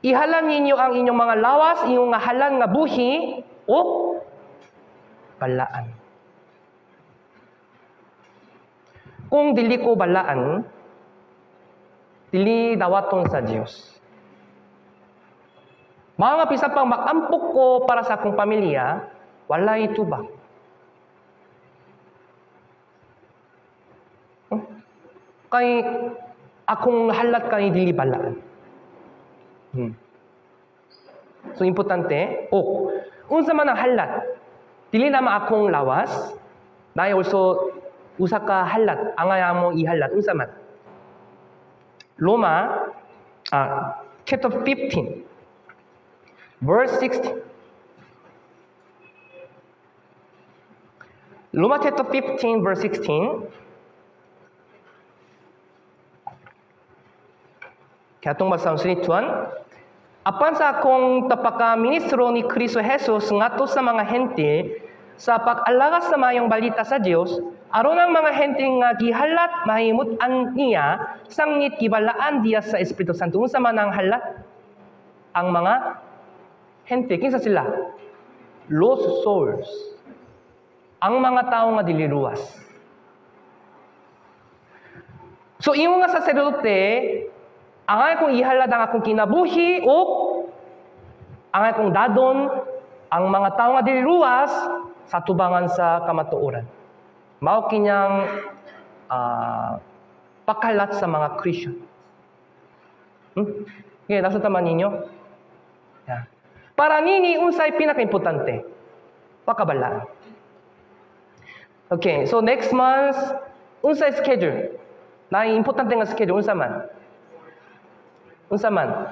Ihalan ninyo ang inyong mga lawas, inyong nga halan nga buhi o balaan. Kung dili ko balaan, dili dawaton sa Dios. Mga bisan pang makampok ko para sa akong pamilya, walay tubag. Kay akong halat kay dili balaan. So importante, o unsa man ang halat, dili na akong lawas, naay also usa ka halat, angay mo ihalat, unsa man? Roma chapter 15. Verse 16. Roma chapter 15, verse 16. Kaya itong basahon sinituan, apan sa akong tapaka ministro ni Kristo Jesus ngadto sa mga Hentil sa pag-alagas sa mayong balita sa Dios, aron ang mga Hentil nga gihalat mahimut-an niya sangnit gibalaan diya sa Espiritu Santo. Unsa man ang halat? Ang mga Hentil, kinsa sila? Lost souls. Ang mga tao nga dili luwas. So ingon nga saserdote, ang akong ihalad ang akong kinabuhi o ang akong dadon ang mga tao nga dili luwas sa tubangan sa kamatuoran. Mao kinyang pakalat sa mga Christian. Okay, nasa tama ninyo? Yeah. Para nini, unsay pinaka-importante? Pakabalaan. Okay, so next month, unsay schedule? Na importante nga schedule, unsa man? Unsa man?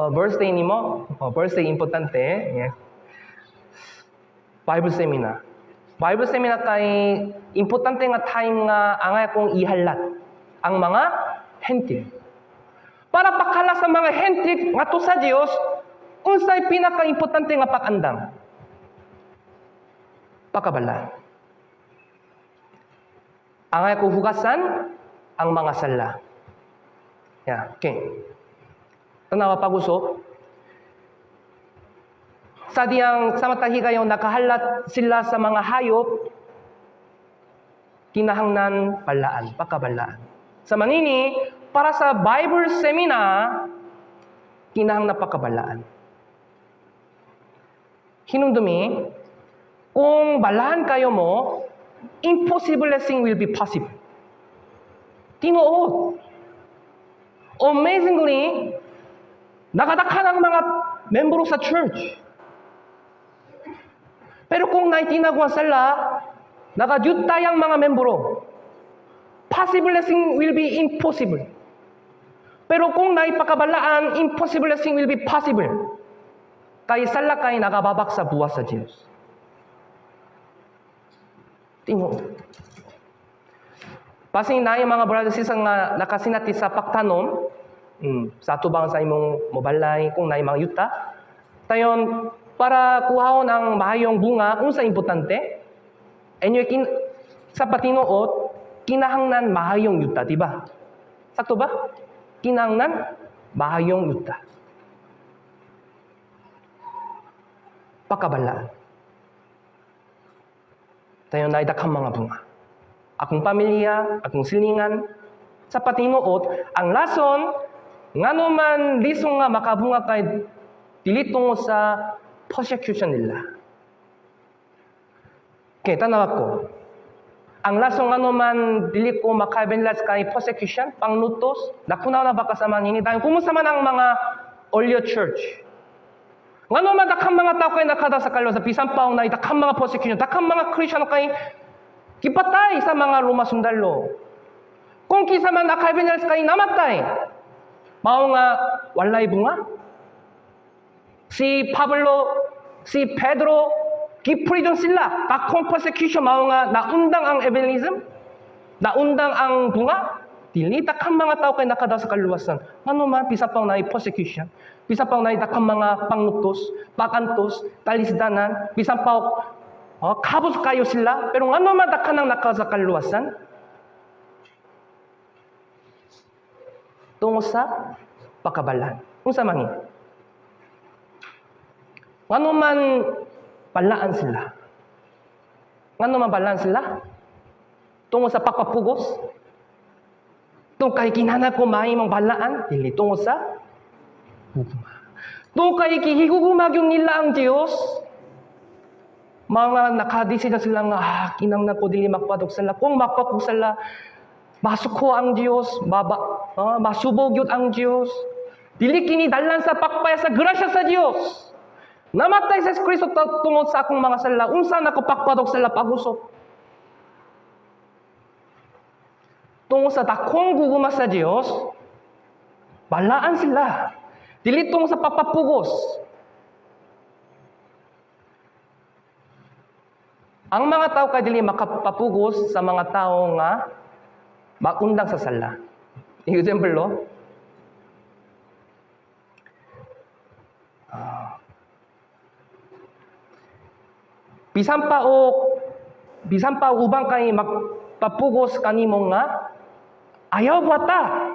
Oh, birthday nimo? Oh, birthday importante. Yeah. Bible seminar. Bible seminar kay importante nga time nga angay kong ihalat ang mga Hentil. Para pakhala sa mga Hentil ngadto sa Dios, unsay pinaka-importante nga pag-andam? Pakabala. Angay ko hugasan ang mga sala. Yeah, okay. Tanawa pag-usop. Sa diyang sa mata higayon nakahalat sila sa mga hayop, kinahanglan balaan, pakabalaan. Sa manini, para sa Bible seminar, kinahanglan pakabalaan. Hinumdumi, kung balaan kayo mo, impossible thing will be possible. Tinuod. Amazingly, nakadaghan ang mga membro sa church. Pero kung naitinaguan sila, nakadyutay ang mga membro. Possible thing will be impossible. Pero kung naipakabalaan, impossible thing will be possible. Kay sala kay nakababak sa buwas sa Diyos. Tinuod. Basin na yung mga brothers sisters nga nakasinati sa pagtanom, sa tubang sa imong mobalay, kung na mga yuta, tayon, para kuhaon ang mahayong bunga, unsa importante? Anyway, sa patinuot, kinahanglan mahayong yuta, di ba? Sakto ba? Kinahanglan mahayong yuta. Pakabalaan. Tayo naidakang mga bunga. Akong pamilya, akong silingan, sa patinuot, ang lason, ngano man lisong nga makabunga kay dili tungo sa persecution nila. Okay, tanawa ko. Ang lasong ano man dili ko makabenlas kay persecution, panglutos, nakunaw na ba kasama nini? Dahil kumusta man ang mga earlier church? Ngano man dakhang mga tao kay nakada sa kalwa sa bisan pa na dakhang mga persecution, dakhang mga Christian kay gipatay sa mga Roma sundalo. Kung kisa man nakabenlas kay namatay, mao nga walay bunga? Si Pablo, si Pedro, gi-prison sila. Dakong persecution mao nga naundang ang evangelism, naundang ang bunga. Dili dakhang mga tao kay nakada sa kaluwasan. Ano man bisa pang naay persecution, bisa pang naay dakhang mga panglutos, pagantos, talisdanan, bisan pa oh, kabos kayo sila, pero ngano man daghan ang naka sa kaluwasan? Tungo sa pakabalan. Unsa man ni? Ngano man balaan sila? Ngano man balaan sila? Tungo sa pagpapugos? Tungo kay kinahanglan ko mahimong balaan? Dili, tungo sa gugma. Tungo kay gihigugma gyud nila ang Dios. Mga nakadesisyon sila nga, kinahanglan ko dili magpadog sala. Kung magpadog sala, masuko ang Dios, masubog gyud ang Dios. Dili kini dalan sa pagpaya sa grasya sa Dios. Namatay sa Kristo tungod sa akong mga sala. Unsa nako pagpadog sala pag-usop? Tungod sa dakong gugma sa Dios, balaan sila. Dili tungod sa pagpapugos. Ang mga tao kay dili makapapugos sa mga tao nga magundang sa sala. Example, no? Bisan pa og uban kay magpapugos kanimo nga ayaw buhata.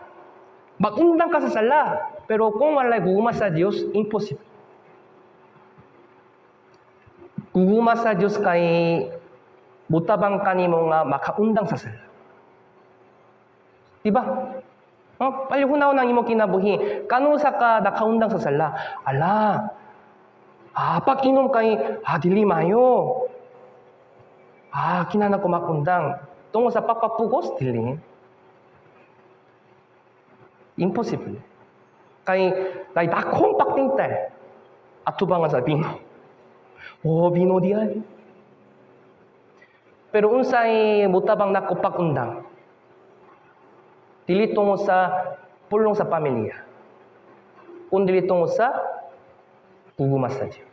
Magundang ka sa sala. Pero kung walay gugma sa Dios, impossible. Gugma sa Dios kay mutabang kanimo nga makaundang sa sala. Diba? Oh, palihog ang imong kinabuhi. Kanusa ka nakaundang sa sala? Ala, pag inom kay, dili mayo. Kinahanglan ko makundang. Tungod sa pagpapugos, dili. Impossible. Kay dakong pagtingtal. Atubangan sa bino. Oh, bino diay. Pero unsay mutabang nako pag-undang? Dili tungod sa pulong sa pamilya, kundi tungod sa gugma sa Dios.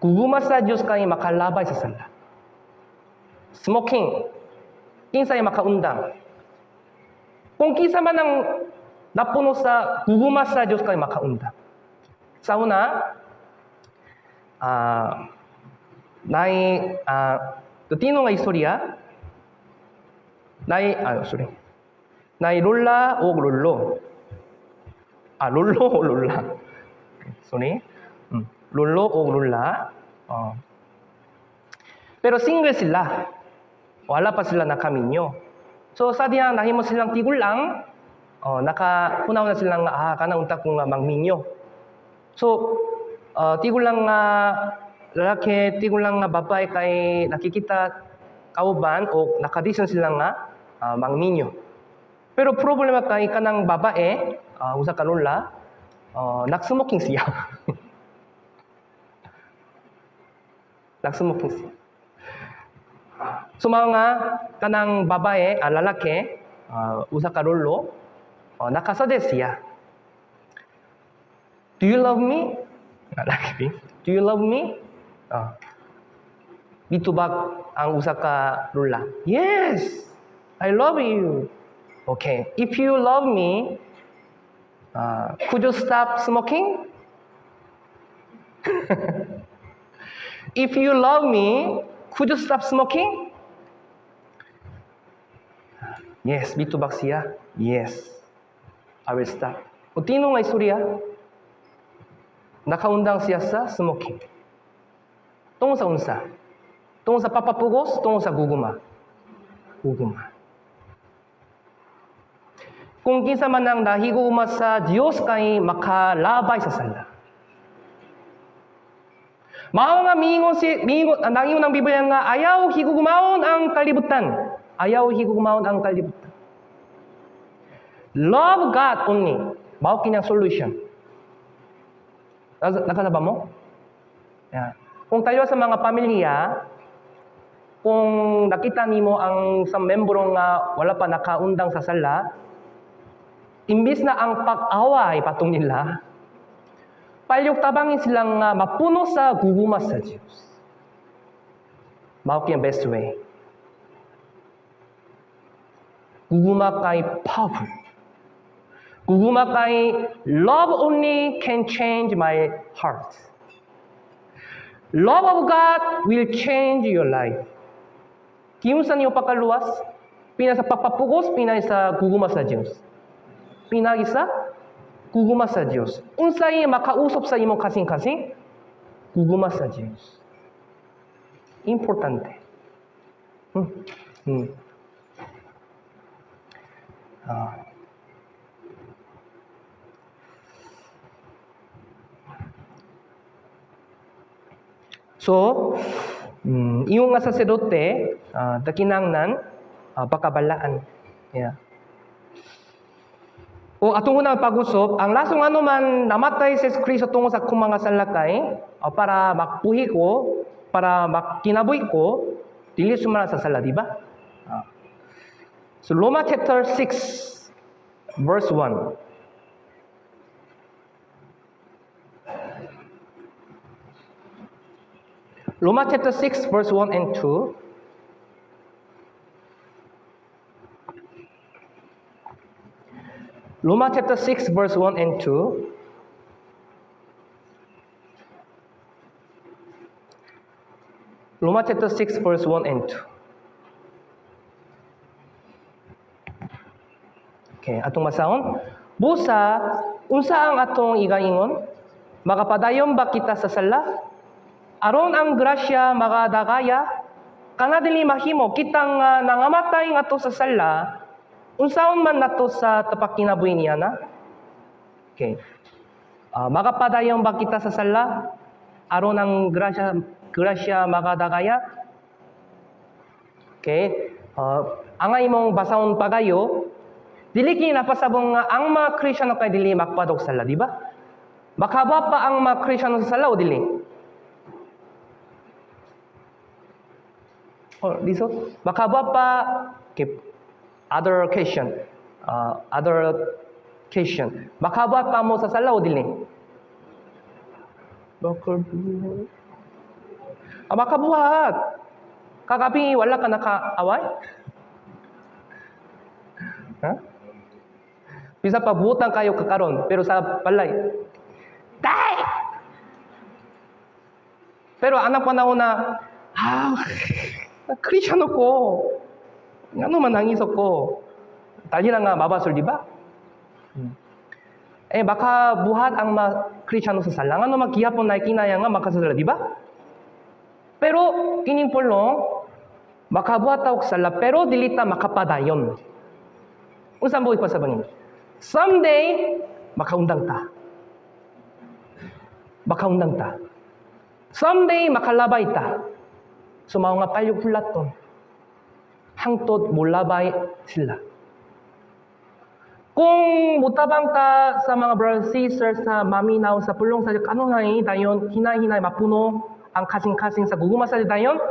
Gugma sa Dios kay makalabay sa sala. Smoking, kinsay makaundang? Kung kinsa man ang napuno sa gugma sa Dios kay makaundang. Sa una, naay tinuod nga istorya, naay sorry. Naay lola o lolo. Lolo o lola. Sorry. Lolo o lola. Oh. Pero single sila. Wala pa sila nakaminyo. So sa diyang nahimo silang tigulang, oh, nakahunaw na silang kanang unta ko nga mangminyo. So tigulang nga lalaki, tigulang nga babae kay nakikita kauban o nakadesisyon sila nga mangminyo. Pero problema kay kanang babae, usa ka lola, nag-smoking siya. Nag-smoking siya. So mao nga kanang babae, lalaki, usa ka lolo, nakasuggest siya. "Do you love me?" Lalaki. "Do you love me?" Mitubag ang usa ka lola. "Yes, I love you." "Okay, if you love me, could you stop smoking? If you love me, could you stop smoking?" "Yes," mitubag siya. "Yes, I will stop." O tinuod nga istorya, nakaundang siya sa smoking. Tungod sa unsa? Tungod sa pagpapugos, tungod sa gugma? Gugma. Kung kinsa man ang nahigugma sa Dios kay makalabay sa sala. Mao nga miingon ang Biblia nga ayaw higugmaon ang kalibutan. Ayaw higugmaon ang kalibutan. Love God only. Mao kini ang solution. Nakasaba mo? Yeah. Kung tayo sa mga pamilya, kung nakita nimo ang sa membro nga wala pa nakaundang sa sala, imbis na ang pag-away patong nila, palihog tabangin silang nga mapuno sa gugma sa Diyos. Mao kini ang best way. Gugma kay powerful. Gugma kay love only can change my heart. Love of God will change your life. Giunsa niyo pagkaluwas? Pinaagi sa pagpapugos, pinaagi sa gugma sa Diyos? Pinaagi sa gugma sa Diyos. Unsay makausop sa imong kasing-kasing? Gugma sa Diyos. Importante. So, iyong nga saserdote, dakinangnan, pakabalaan. Yeah. O atong unang pag-usop, ang lasong ano man namatay si Kristo tungod sa akong mga salakay, para mabuhi ko, para makinabuhi ko, dili sumala sa sala, di ba? So Roma chapter 6, verse 1. Roma chapter 6 verse 1 and 2. Roma chapter 6 verse 1 and 2. Roma chapter 6 verse 1 and 2. Okay, atong basahon. Busa, unsa ang atong igaingon? Makapadayon ba kita sa sala aron ang grasya makadagaya? Kana dili mahimo. Kitang nangamatay ngadto sa sala, unsaon man nato sa tapakinabuhi niya na? Okay. Makapadayon ba kita sa sala aron ang grasya makadagaya? Okay. Ang imong basahon pagayo, dili kini napasabong nga ang mga Kristyano kay dili magpadog sala, di ba? Makaba pa ang mga Kristyano sa sala o dili? Oh, liso? Makaba pa, okay, other question. Other question. Makaba pa mo sa sala o dili? Makabuhat. Ah, makabuhat. Kagabi wala ka nakaaway? Ha? Bisa pa butang kayo kakaron, pero sa balay, tay! Pero anak panahon na, ah, Kristyano ko. Ngano man nangisok ko. Dali na nga mabasol, di ba? Eh, baka buhat ang mga Kristyano sa sala. Ngano man gihapon na kinaya nga makasala, di ba? Pero, kining pulong, makabuhat og sala, pero dili ta makapadayon. Unsa mo ipasabangin? Someday, makaundang ta. Makaundang ta. Someday, makalabay ta. So, mao nga palyog hulaton. Hangtod molabay sila. Kung mutabang ta sa mga brothers sisters sa maminaw sa pulong sa kanunay dayon hinay-hinay mapuno ang kasing-kasing sa gugma sa dayon,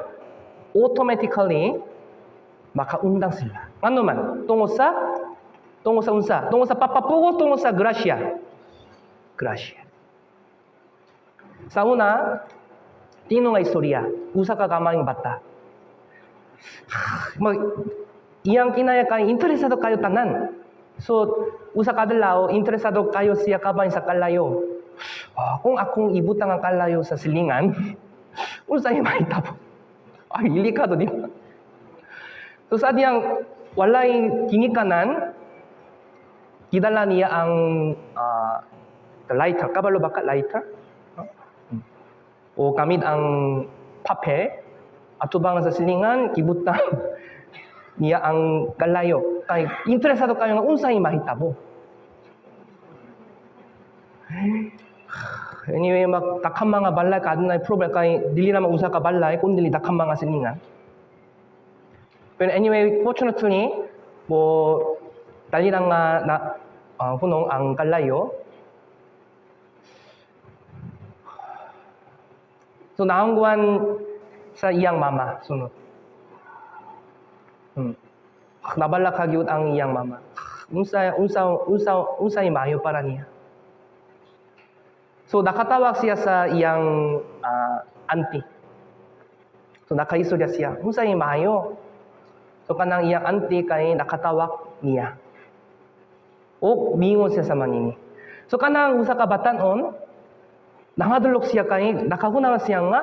automatically makaundang sila. Ngano man? Tungod sa unsa? Tungod sa papapugos, tungod sa grasya. Grasya. Sa una, tino nga istorya, usa ka kamayong bata. Mag, iyang kinaya kay interesado kayo tanan. So, usa ka adlaw, interesado kayo siya kabahin sa kalayo. Ah, kung akong ibutang ang kalayo sa silingan, unsay mahitabo? Ay, ilikado, di ba? So, sa diyang walay ginikanan, gidala niya ang lighter. Kabalo ba ka lighter? O gamit ang papel, atubang sa silingan, gibutang niya ang kalayo. Kay interesado kayo nga unsay mahitabo. Anyway, mag daghang mga balay ka adunay problem kay dili naman usa ka balay kun dili daghang mga silingan. Pero anyway, fortunately, mo dali lang nga na hunong ang kalayo. So naungguan sa iyang mama sunod. Nabalaka gyud ang iyang mama. Unsa unsa unsa unsay maayo para niya. So nakatawag siya sa iyang auntie. So nakaistorya siya. Unsay maayo? So kanang iyang auntie kay nakatawag niya. O miingon siya sa manini. So kanang usa ka batan-on, nangadulok siya kay nakahuna siya nga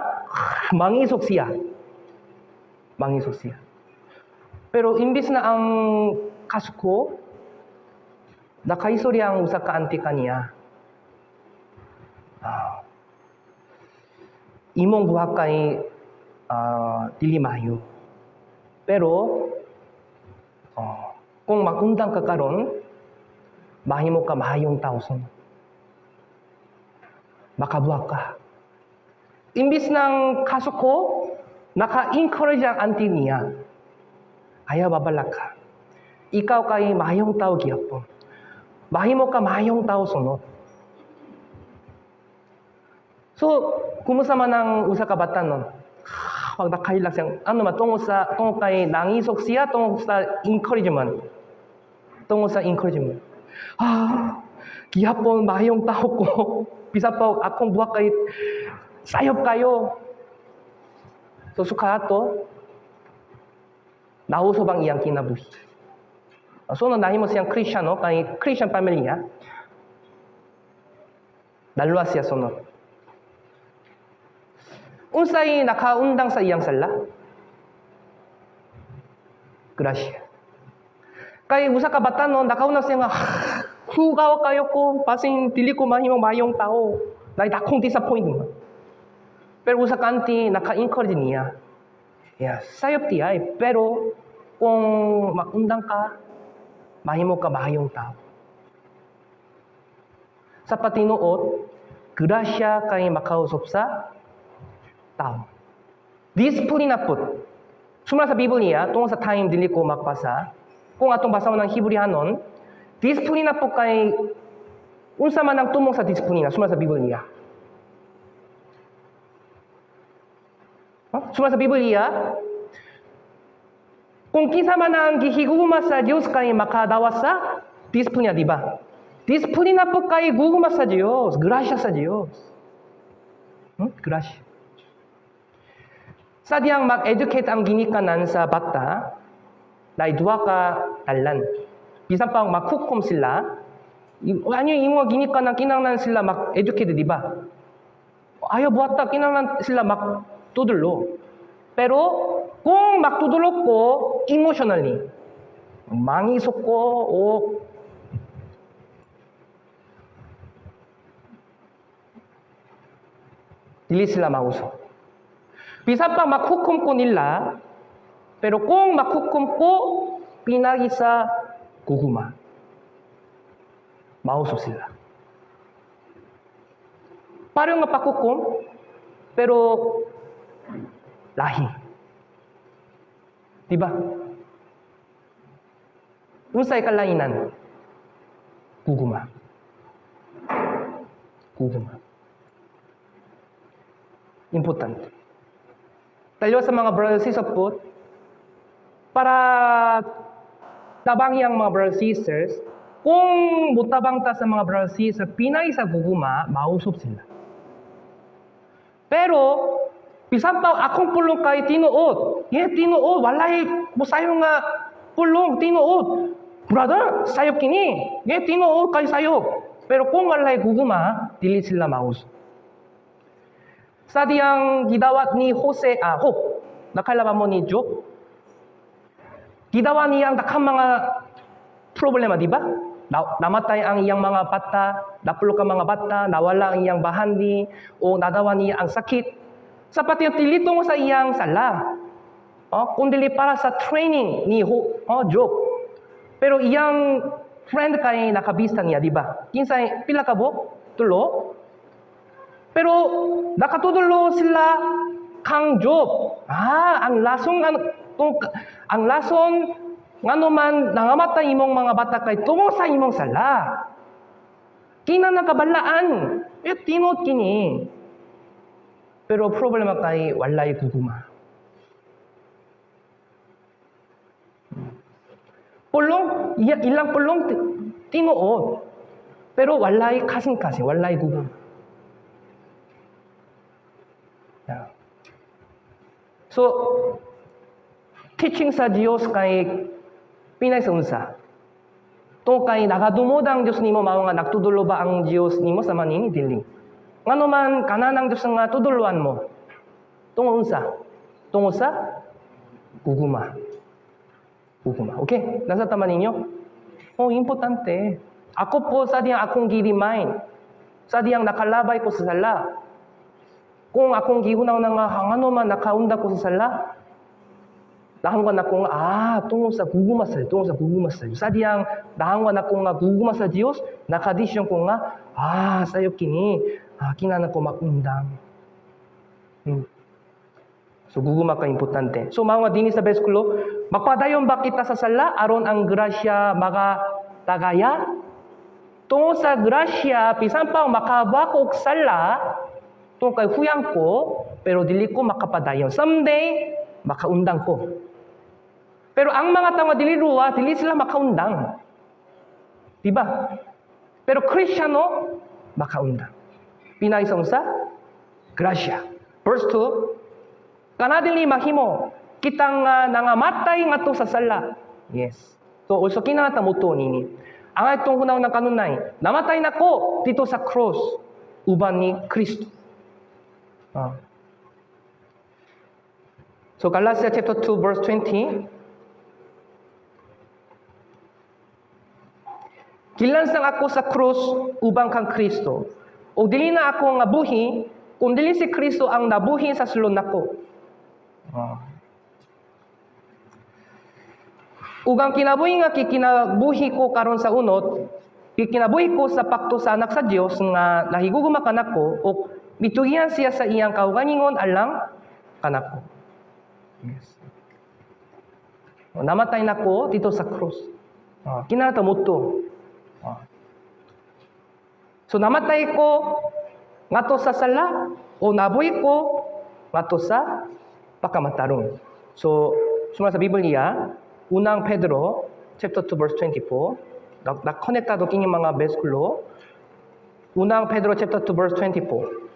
mangisok siya. Mangisok siya. Pero imbis na ang kasuko, nakaistorya ang usa ka auntie kaniya. Imong buhat kay dili maayo. Pero kung magundang ka karon, mahimo ka mahayong tao sunod. Makabuhat ka. Imbis ng kasuko, naka-encourage ang auntie niya. Ayaw babalak ka. Ikaw kay mahayong tao gihapon. Mahimo ka mahayong tao sunod. So, kumusta man ang usa ka bata nun? Pag nakahilak siya, ano man, tungod kay nangisok siya, tungod sa encouragement. Tungod sa encouragement. Ah, gihapon mahayong tao ko. Bisa pa akong buhat kay sayop kayo. So suka ato, nausob ang iyang kinabuhi. So no nahimo siyang Kristiyano, kay Christian family niya. Naluwas siya sunod. Unsay nakaundang sa iyang sala? Grasya. Kay usa ka batanon, nakaundang siya nga, "Hugaw kayo ko, basin dili ko mahimong mayong tao. Naay dakong disappointment." Pero usa ka auntie, naka-encourage niya. Yeah, sayop diay, pero kung maundang ka, mahimo ka maayong tao. Sa patinuot, grasya kay makausop sa tao. Disiplina pud. Sumala sa Biblia, tungod sa time dili ko magbasa. Kung atong basahon ang Hebreo, disiplina pud kay unsa man ang tumong sa disiplina, sumala sa Biblia. Huh? Sumala sa Biblia, kung kinsa man ang gihigugma sa Dios kay makadawa sa disiplina, di ba? Disiplina pud kay gugma sa Dios, grasya sa Dios. Grasya. Sa diyang mag-educate ang ginikanan sa bata, na duha ka dalan. Bisan pa maghukom sila, ano yung imo ginikanan, kinahanglan sila mag-educate, di ba? Ayaw buhata, kinahanglan sila magtudlo. Pero kung magtudlo ko emotionally, mangisok ko o dili sila mauso. Bisan pa maghukom ko nila, pero kung maghukom ko, pinagi sa gugma. Mausop sila. Pareho nga paghukom, pero lahi. Diba? Unsay kalainan? Gugma. Gugma. Importante. Taliwas sa mga brothers and sisters po, para tabangi ang mga brothers and sisters, kung mutabang ta sa mga brothers and sisters, pinay sa gugma, mausop sila. Pero, bisan pa akong pulong kay tinuod. Yeah, tinuod. Walay mo sayo nga pulong, tinuod. "Brother, sayop kini." Yeah, tinuod kay sayop. Pero kung walay gugma, dili sila mausop. Sa diyang gidawat ni Jose, Job. Nakaila mo ni Job? Gidawat niyang daghang mga problema, di ba? Namatay ang iyang mga bata, napulok ang mga bata, nawala ang iyang bahandi, o nadawa niya ang sakit. Sa pati dili tungod sa iyang sala. Oh, kundili para sa training ni Job. Pero iyang friend kay nakabista niya, di ba? Kinsay pila ka buok? Tulo. Pero nakatudlo sila kang Job. Ah, ang lason ang, tung, ang lason ngano man nangamatay imong mga bata kay tungod sa imong sala. Kina nakabalaan. Eh, tinuod kini. Pero problema kay walay gugma. Pulong, ilang pulong tinuod. Pero walay kasing-kasing, walay gugma. Yeah. So, teaching sa Diyos kay pinay sa unsa. Tungod kay nagadumod ang Diyos nimo, mao nga nagtudlo ba ang Diyos nimo sa manini dili? Ngano man kanan ang Diyos nga tuduluan mo? Tungod unsa? Tungod sa gugma. Gugma. Okay? Nasa tama ninyo? Oh, importante. Ako po sa diyang akong gi-remind. Sa diyang nakalabay ko sa sala. Kung akong gihunaw na nga ngano man nakaunda ko sa sala, nahangwan ako nga, tungod sa gugma sa tungod sa gugma sa Diyos. Sa diyang nahangwan ako nga gugma sa Diyos, nakadesisyon ko nga, sayo kini, kinahanglan ko magundang. So gugma ka importante. So mga dinhi sa bersikulo, magpadayon ba kita sa sala aron ang grasya magatagaya? Tungod sa grasya, bisan pa makabako og sala, tungod kay huyang ko, pero dili ko makapadayon. Someday, makaundang ko. Pero ang mga tao nga dili ruwa, dili sila makaundang. Diba? Pero Kristiyano, makaundang. Pinaagi sa unsa? Grasya. Verse 2. Kana dili mahimo kitang nangamatay ngadto sa sala. Yes. So also kinahanglan ta motuo nini. Ang atong hunahuna kanunay, namatay nako didto sa cross uban ni Kristo. So Galatia chapter 2 verse 20. Gilansang ako sa krus uban kang Kristo. O dili na ako nga buhi, kung dili si Kristo ang nabuhi sa sulod nako. Ug ang kinabuhi nga kikinabuhi ko karon sa unot, kikinabuhi ko sa pagtuo sa anak sa Dios nga nahigugma kanako ug mitugihan siya sa iyang kaugalingon alang kanako. Yes. O, namatay nako didto sa cross. Kinahanglan ta motuo. So namatay ko ngadto sa sala o nabuhi ko ngadto sa pagkamatarong. So sumala sa Biblia, Unang Pedro chapter 2 verse 24. Na konektado kini mga bersikulo. Unang Pedro chapter 2 verse 24.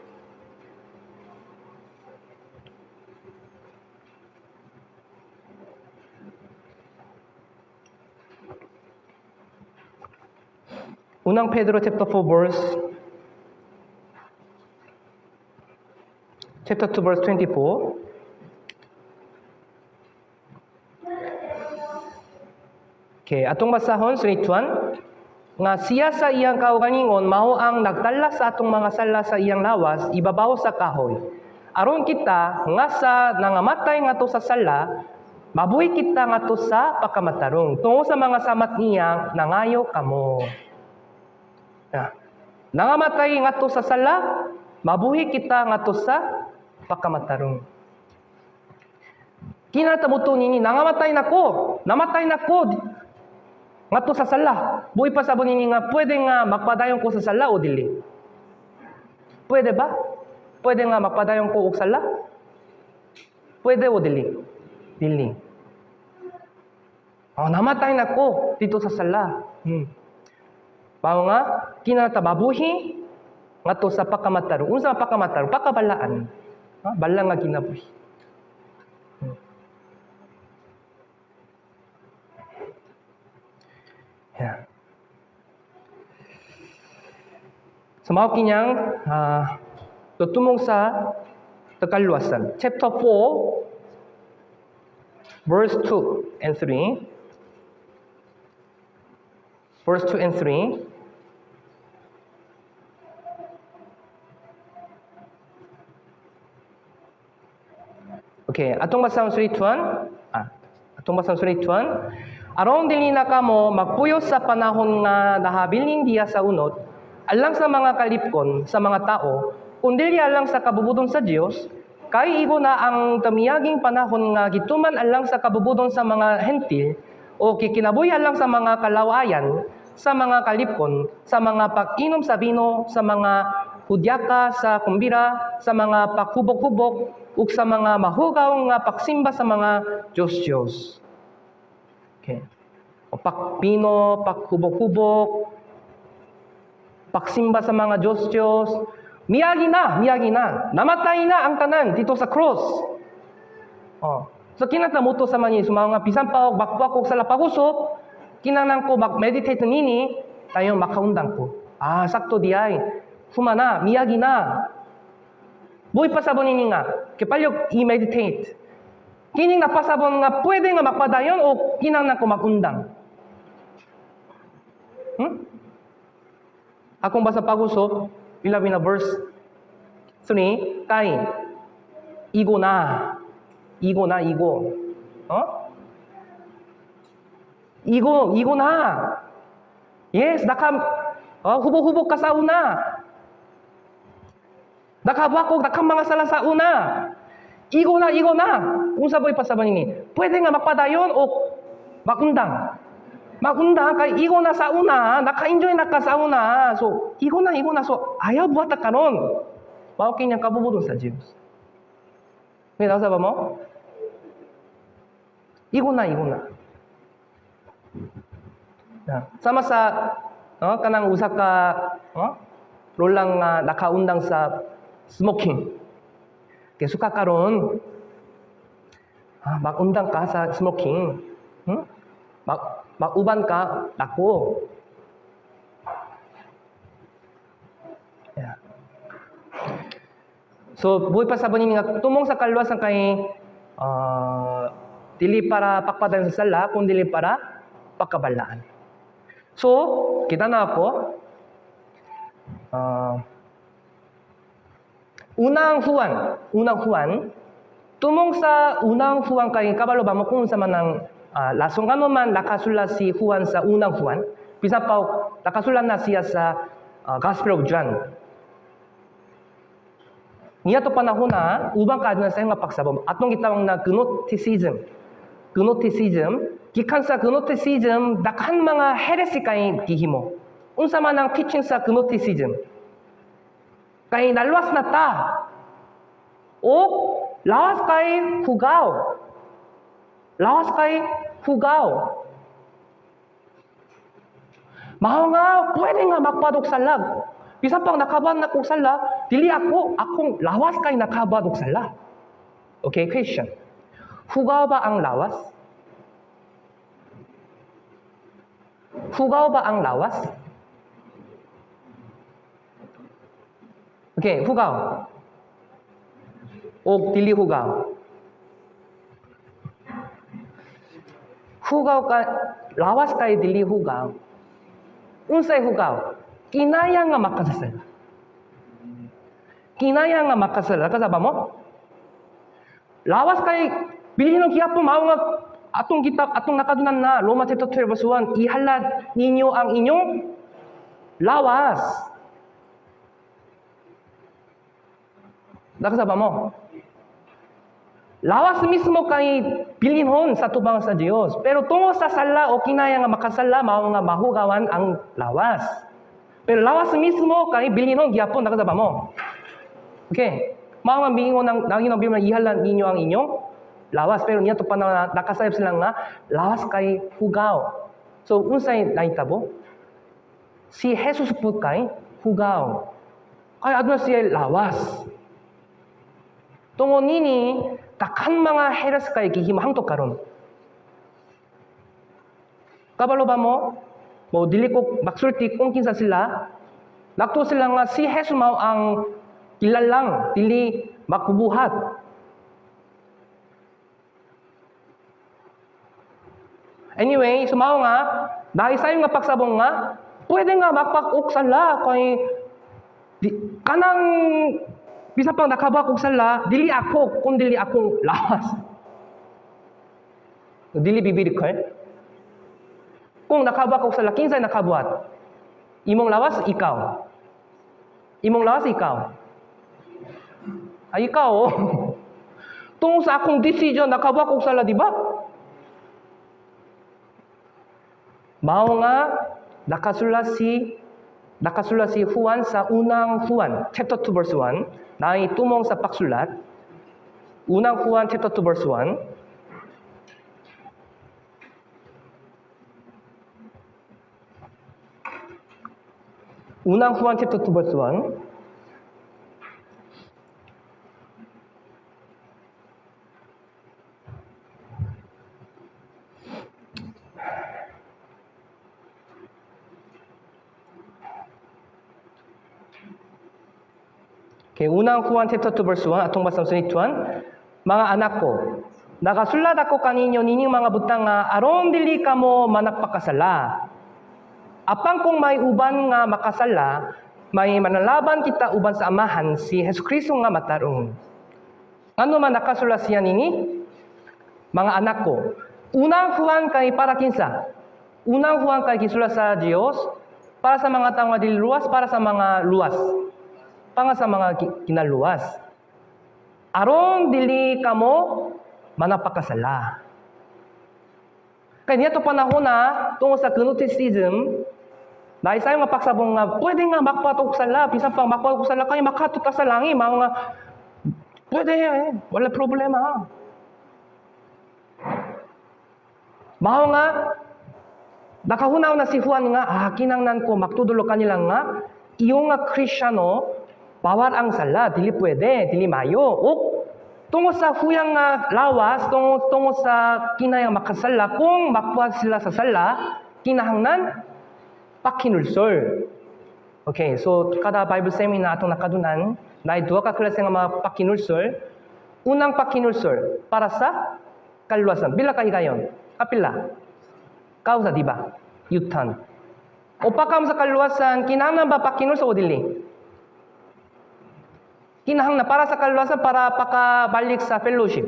Unang Pedro chapter 4 verse chapter 2 verse 24. Okay, atong basahon 3 1 nga siya sa iyang kaugalingon mao ang nagdala sa atong mga sala sa iyang lawas ibabaw sa kahoy. Aron kita nga sa nangamatay ngadto sa sala, mabuhi kita ngadto sa pagkamatarong. Tungod sa mga samat niya nangayo kamo. Na, nangamatay ngadto sa sala, mabuhi kita ngadto sa pagkamatarong. Kinahanglan ta motuo nini, nangamatay nako, namatay nako ngadto sa sala. Buhi pa sa nini nga pwede nga magpadayon ko sa sala o dili? Pwede ba? Pwede nga magpadayon ko og sala? Pwede o dili? Dili. Oh, namatay nako didto sa sala. Mao nga kinahanglan ta mabuhi ngadto sa pagkamatarong. Unsa ang pagkamatarong? Pagkabalaan. Ha? Balaan nga kinabuhi. Yeah. So mao kinyang tumong sa kaluwasan. Chapter 4 verse 2 and 3. Verse 2 and 3. Okay, atong basahon 3 1. Atong basahon 3 1. Aron dili na kamo magpuyo sa panahon nga nahabilin diya sa unot, alang sa mga kalipkon sa mga tao, kundi alang sa kabubuton sa Dios, kay igo na ang tamiyaging panahon nga gituman alang sa kabubuton sa mga Hentil o kikinabuhi alang sa mga kalawayan, sa mga kalipkon, sa mga pag-inom sa bino, sa mga hudyaka sa kumbira, sa mga paghubok-hubok, ug sa mga mahugaw nga pagsimba sa mga Diyos-Diyos. Okay. O pagpino, paghubok-hubok, pagsimba sa mga Diyos-Diyos. Miyagi na, miyagi na. Namatay na ang tanan didto sa cross. Oh. So kinahanglan motuo sa man sa mga bisan pa og magbuak og sala pag-usop, kinahanglan ko mag-meditate nini, dayon makaundang ko. Ah, sakto diay. Humana, miyagi na. Buhi pasabon nini nga, kay palihog i-meditate. Kining napasabon nga pwede nga magpadayon o kinahanglan ko magundang. Akong basa pag-usop, ilabi na verse 3, kay igo na. Igo na, igo. Oh? Igo, igo na. Yes, naka, oh, hubok-hubok ka sa una. Nakabuak og daghang mga sala sa una. Igo na, igo na. Unsa boy pasabon nini? Pwede nga magpadayon o magundang. Magundang kay igo na sa una, naka-enjoy na ka sa una. So, igo na, igo na. So, ayaw buhat karon. Mao kini ang kabubuton sa Dios. May nasa ba mo? Igo na, igo na. Ya. Sama sa no, kanang usa ka no, lolang nga nakaundang sa smoking. Kay suka karon. Ah, mag-undang ka sa smoking. Mag-uban ka, dako. Yeah. So, buhi pa sa ni nga tumong sa kaluwasan kay dili para pagpadayon sa sala, kung dili para pagkabalaan. So, kita na ako. Unang Juan, unang Juan, tumong sa unang Juan kay kabalo ba mo kung sa manang rason ngano man nakasulat si Juan sa unang Juan, bisan pa nakasulat na siya sa Gospel of John. Niya to panahon na ubang kaadto sa nga pagsabom atong gitawag na Gnosticism. Gnosticism gikan sa Gnosticism daghan mga heresy kay gihimo. Unsa man ang teaching sa Gnosticism? Kay naluwas na ta. O lawas kay hugaw. Lawas kay hugaw. Mao nga pwede nga magbuhat og sala. Bisan pang nakabuhat na kog sala, dili ako, akong lawas kay nakabuhat og sala. Okay, question. Hugaw ba ang lawas? Hugaw ba ang lawas? Okay, hugaw. O dili hugaw. Hugaw ka, lawas kay dili hugaw. Unsay hugaw? Kinaya nga makasasala. Kinaya nga makasala. Kasaba mo? Lawas kay bilhin gihapon mao nga atong kita atong nakadunan na Roma chapter 12 verse 1, ihalad ninyo ang inyong lawas. Nakasaba mo? Lawas mismo kay bilinhon sa tubang sa Dios. Pero tungod sa sala o kinaya nga makasala, mao nga mahugawan ang lawas. Pero lawas mismo kay bilinhon gihapon, nakasaba mo? Okay. Mao nga miingon ang nangin ang Biblia, ihalad ninyo ang inyong lawas. Pero niya to pa na nakasayop sila nga lawas kay hugaw. So unsay nahitabo? Si Jesus pud kay hugaw. Kay aduna siya lawas. Tungod nini daghan mga heresy kay gihimo hangtod karon. Kabalo ba mo? Mo dili ko magsulti kung kinsa sila. Nagtuo sila nga si Jesus mao ang kilalang dili magbubuhat. Anyway, so mao nga naisayo nga pagsabong nga pwede nga magpak-og sala kay di, kanang bisan pang nakabuhat og sala, dili ako kung dili akong lawas. Dili biblical. Kung nakabuhat og sala, kinsay nakabuhat? Imong lawas, ikaw. Imong lawas, ikaw. Ay, ikaw. Tungod sa akong decision, nakabuhat og sala, di ba? Mao nga nakasulat si Juan sa unang Juan, chapter 2 verse 1, naay tumong sa pagsulat. Unang Juan chapter 2 verse 1. Unang Juan chapter 2 verse 1. Okay, unang Juan chapter 2 verse 1, atong basang sunituan, "Mga anak ko, nakasulat ako kaninyo nining mga butang nga aron dili kamo managpakasala. Apan kung may uban nga makasala, may manalaban kita uban sa Amahan, si Hesus Kristo nga matarong." Ano man nakasulat siya nini? Mga anak ko. Unang Juan kay para kinsa? Unang Juan kay gisulat sa Dios para sa mga tawo nga dili luwas, para sa mga luwas. Para sa mga kinaluwas. Aron dili kamo manapakasala. Kaya niya to panahon na tungod sa Gnosticism, naisay nga pagsabong nga pwede nga magbuhat og sala, bisan pang magbuhat og sala kay makaadto ta sa langit, mao nga pwede eh, wala problema. Mao nga nakahunaw na si Juan nga kinanglan ko magtudlo kanila nga iyo nga Kristiyano bawal ang sala, dili pwede, dili mayo. Ok, Tungod sa huyang nga lawas, tungod sa kinahanglan makasala, kung makuha sila sa sala, kinahanglan pakinulsol. Okay, so kada Bible seminar atong nakadunan, naay duha ka klase nga mga pakinulsol. Unang pakinulsol para sa kaluwasan. Pila ka higayon? Kapila? Kausa, di ba? U-turn. O pagka sa kaluwasan, kinahanglan ba pakinulsol o dili? Kinahanglan para sa kaluwasan, para pakabalik sa fellowship.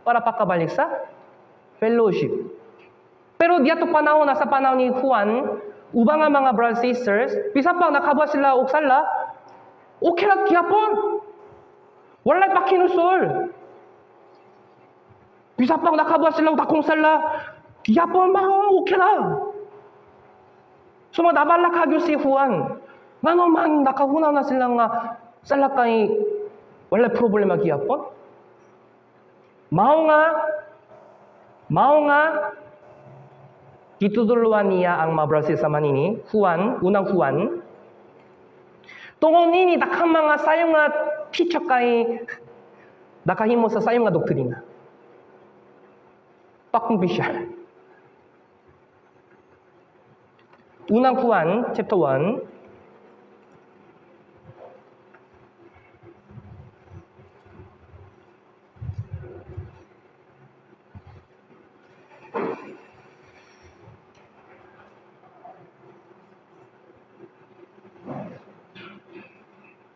Para pakabalik sa fellowship. Pero diato panahon, nasa panahon ni Juan, ubang nga mga brothers sisters, bisan pa nakabuhat sila og sala, okay lang gyapon. Walay pakinulsol. Bisan pa nakabuhat sila og dakong sala, gyapon ba, okay lang. So nabalaka gyud si Juan. Ngano man nakahuna na sila nga sala kay walay problema gyapon. Mao nga gituduluan niya ang mga brothers sa manini, Juan, Unang Juan. Tungod nini daghang mga sayo nga teacher kay nakahimo sa sayo nga doktrina. Pakumpisyal. Unang Juan, chapter 1.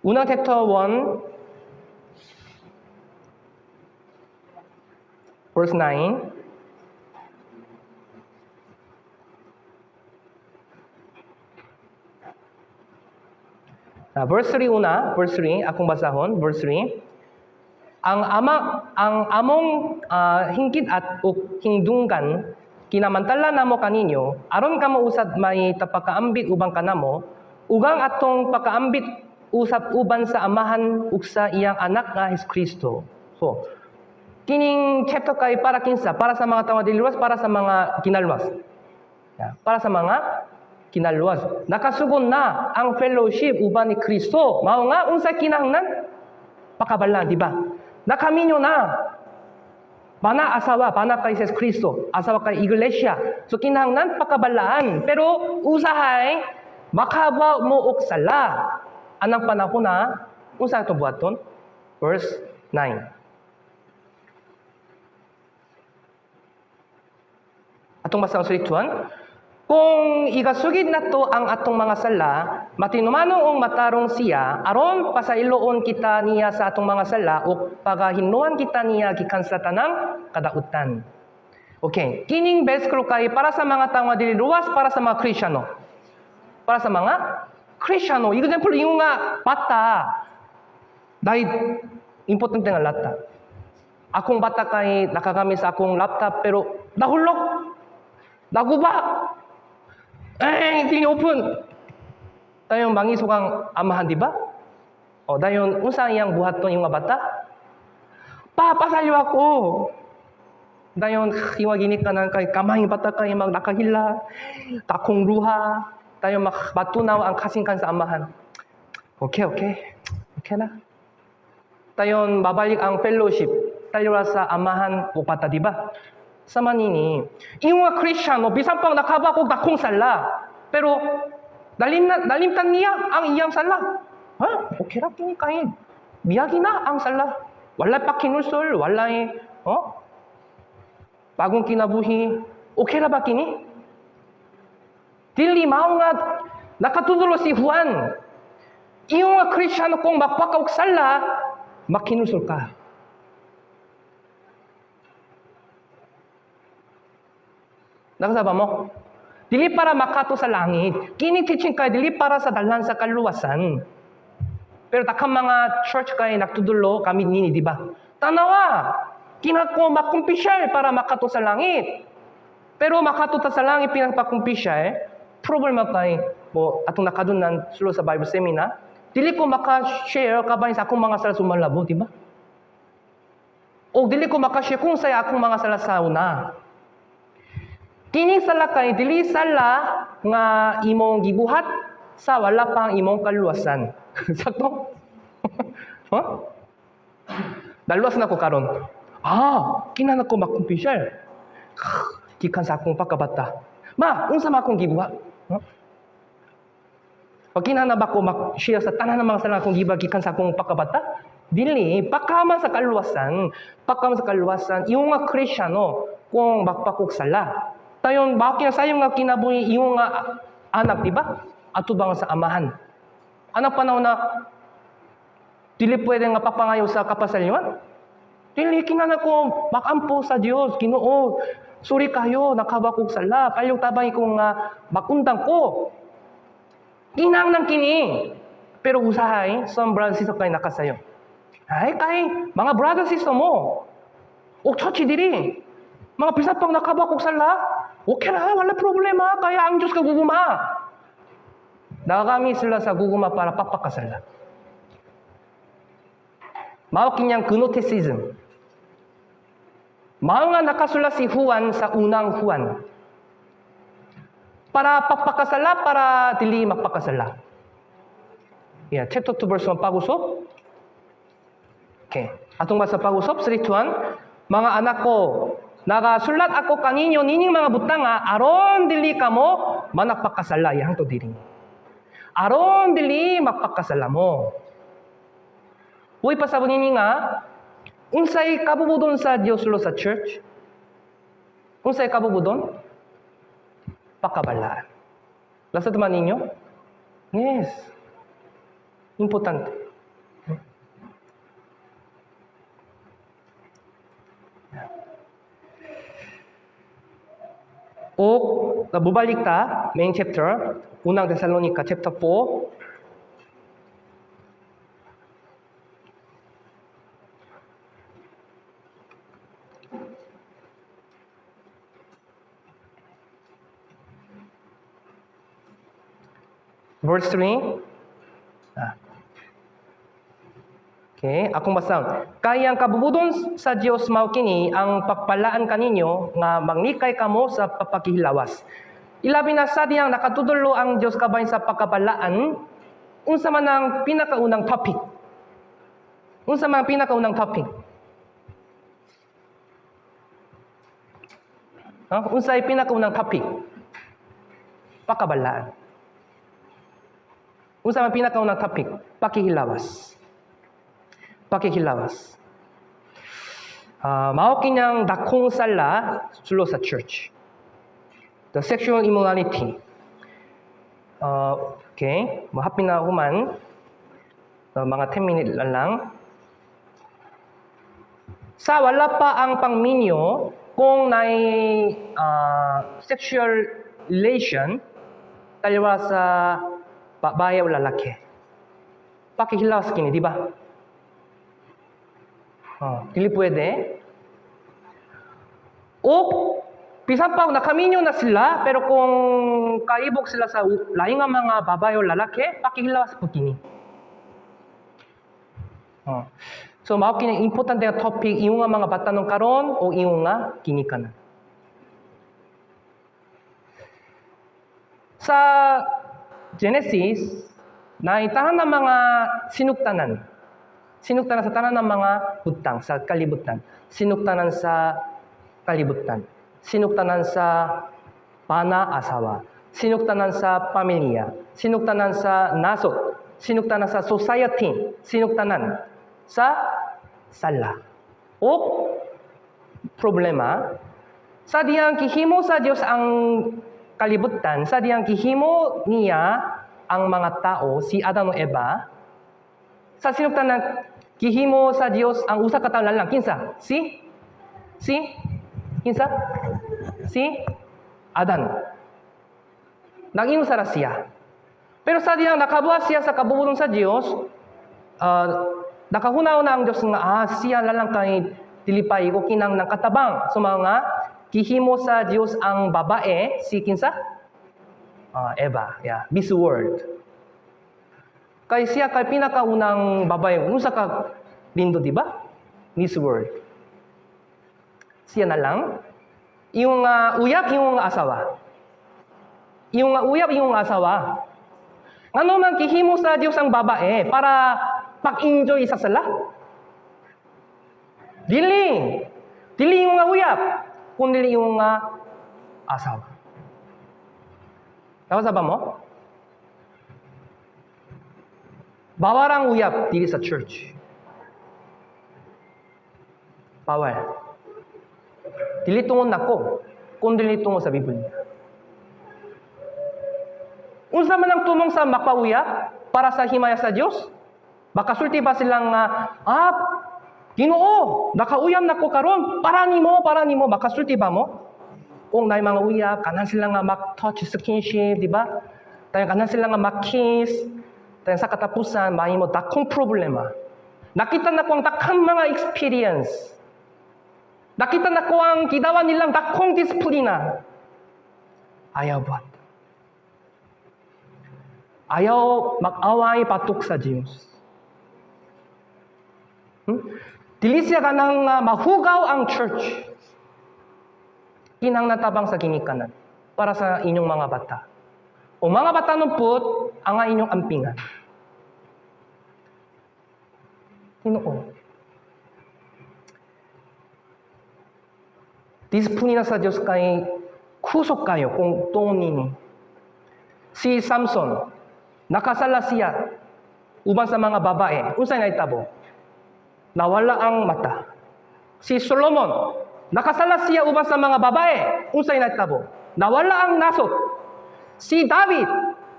Unang chapter 1, verse 9. Verse 3 una, verse 3, akong basahon, verse 3. Ang ama, ang among hingkit at ug hingdunggan kinamantala namo kaninyo aron kamo usab may tapakaambit uban kanamo ug ang atong pakaambit usab uban sa Amahan ug sa iyang anak nga Hesukristo. So, kining chapter kay para kinsa? Para sa mga tawo dili luwas, para sa mga ginaluwas. Yeah, para sa mga ginaluwas. Nakasugon na ang fellowship uban ni Kristo. Mao nga unsa kinahanglan? Pakabala, di ba? Nakaminyo na. Bana asawa, bana kay Jesus Kristo, asawa kay iglesia. So kinahanglan pakabalaan. Pero usahay makabaw mo og sala. Anang panahon na unsa ato buhaton? Verse 9. Atong basahon sa lituan. Kung igasugid nato ang atong mga sala, matinumanon ug matarong siya, aron pasayloon kita niya sa atong mga sala ug pagahinuan kita niya gikan sa tanang kadautan. Okay, kining bersikulo kay para sa mga tawo nga dili luwas, para sa mga Kristiyano. Para sa mga Kristiyano. Example, ingon nga bata, dahil importante nga laptop. Akong bata kay nakagamit sa akong laptop pero nahulog, naguba. Eh, hindi open. Dayon mangisog ang amahan, di ba? O, dayon, unsa iyang buhaton yung mga bata? Pa, pasaylo ako. Dayon, iwag ginikanan kay kamay bata kay mag nakahila, dakong luha. Dayon matunaw ang kasingkan sa amahan. Okay, okay. Okay na. Dayon, mabalik ang fellowship. Tayo sa amahan o bata, di ba? Sa manini, ingon nga Kristiyano, bisan pang nakabakog dakong sala. Pero, nalimtan niya ang iyang sala. Ha? Okay ra kini kay miyagi na ang sala. Wala pa kinulsol, wala eh. Oh? Bagong kinabuhi. Okay ra ba kini? Dili mao nga nakatudlo si Juan. Ingon nga Kristiyano kung magpakaog sala, makinulsol ka. Nakasaba mo? Dili para makato sa langit. Kini teaching kay dili para sa dalan sa kaluwasan. Pero daghang mga church kay nagtudulo kami nini, di ba? Tanawa, kinako makumpisyal para makato sa langit. Pero makato ta sa langit pinagpakumpisyal, problema kay mo atong nakadunan sulo sa Bible seminar, dili ko maka-share kabahin sa akong mga sala sumalabo, di ba? O dili ko maka-share kung sa akong mga sala sa una. Kining sala kay dili sala nga imong gibuhat sa wala pang imong kaluwasan. Sakto? Huh? Naluwas na ko karon. Ah, kinahanglan ko magkumpisar. Gikan sa akong pagkabata. Ma, unsa man akong gibuhat? Huh? Pag kinahanglan ba ko mag-share sa tanan ng mga sala akong gibuhat gikan sa akong pagkabata? Dili, pagkaman sa kaluwasan, pagkaman sa kaluwasan, iyong nga Kristyano, kung magpakog sala. Tayon, bakit sa iyong nga kinabuhi iyong nga anak, di ba? Atubang sa amahan. Anak panahon na, dili pwede nga papangayo sa kapasalyuan. Dili, kinahanglan ko makampo sa Dios, Ginoo. Sorry kayo, nakabakog sala. Palihog tabang ko nga magundang ko. Kinahanglan kini. Pero usahay, some brothers sister kay nakasayo. Ay, kay, mga brother sister mo. O church diri. Mga bisan pang nakabakog sala, okay ra, wala problema. Kaya ang Diyos kaguguma. Nakakami sila sa guguma para papakasala. Mao kinyang Gnosticism. Mao nga nakasulat si Juan sa unang Juan. Para papakasala, para dili mapakasala. Yeah, chapter 2 verse 1 pag-usop. Okay. Atong basa pag-usop, 3, 2, 1. Mga anak ko, nagasulat ako kaninyo nining mga butanga aron dili kamo managpakasala. Yang to diri. Aron dili magpakasala mo. Uy, pasabot nini nga, unsay kabubudon sa Dios lo sa church? Unsay kabubudon? Pakabalaan. Lasa man ninyo? Yes. Importante. O, bubalik ta, main chapter, unang Thessalonica, chapter 4. Verse 3. Ah. Okay, akong basahon. Kay ang kabubudon sa Dios mao kini ang pagpalaan kaninyo nga magnikay kamo sa pagpakihilawas. Ilabi na sa diyang nakatudlo ang Dios kabahin sa pagkabalaan, unsa man ang pinakaunang topic? Unsa man ang pinakaunang topic? Huh? Unsay pinakaunang topic? Pakabalaan. Unsa man pinakaunang topic? Pakihilawas. Pakihilawas. Mao kinyang dakong sala sulo sa church. The sexual immorality. Okay, mahapin na human. Mga 10 minutes lang. Sa wala pa ang pangminyo, kung naay sexual relation, taliwa sa babae o lalaki. Pakihilawas kini, di ba? Oh, dili pwede. O, bisan pa nakaminyo na sila, pero kung kaibok sila sa laing nga mga babae o lalaki, pakihilawas po kini. Oh. So, mao kini importante nga topic iyong nga mga batanon karon o iyong nga ginikanan. Sa Genesis, naitahan ng mga sinugtanan. Sinugtanan sa tanan ng mga butang sa kalibutan. Sinugtanan sa kalibutan. Sinugtanan sa bana asawa. Sinugtanan sa pamilya. Sinugtanan sa nasod. Sinugtanan sa society. Sinugtanan sa sala. O problema, sa diyang gihimo sa Dios ang kalibutan, sa diyang gihimo niya ang mga tao, si Adan o Eva, sa sinugtanan gihimo sa Dios ang usa ka tawo lang, kinsa? Si? Si? Kinsa? Si Adan. Nag-ingon sara siya. Pero sa diyang nakabuhat siya sa kabubulong sa Dios, nakahunaw na ang Dios nga, siya lalang kay dili pa ko kinang ng katabang. So mga gihimo sa Dios ang babae, si kinsa? Eva, yeah, Miss World. Kay siya kay pinakaunang babae, unsa ka lindo, di ba? Miss World. Siya na lang. Yung uyab, yung asawa. Yung uyab, yung asawa. Ngano man gihimo sa Dios ang babae para pag-enjoy sa sala? Dili. Dili yung nga uyab, kundi yung nga asawa. Nabasa ba mo? Bawal ang uyab dili sa church. Bawal. Dili tungod nako, kundi tungod sa Biblia. Unsa man ang tumong sa magpauyab para sa himaya sa Dios? Makasulti ba silang nga, "Ah, Ginoo, nakauyab nako karon para nimo"? Makasulti ba mo? Kung naay mga uyab, ganahan sila nga mag-touch, skinship, di ba? Dayon ganahan sila nga mag-kiss. Dayon sa katapusan, mahimo dakong problema. Nakita nako ang daghang mga experience. Nakita nako ang gidawa nilang dakong disiplina. Ayaw buhat. Ayaw mag-away batok sa Diyos. Dili siya kanang mahugaw ang church. Kinahanglan tabang sa ginikanan para sa inyong mga bata. O mga bata pud ang inyong ampingan. Tinuod. Disiplina sa Diyos kay kusog kayo kung tungod nini. Si Samson, nakasala siya uban sa mga babae. Unsay nahitabo? Nawala ang mata. Si Solomon, nakasala siya uban sa mga babae. Unsay nahitabo? Nawala ang nasot. Si David,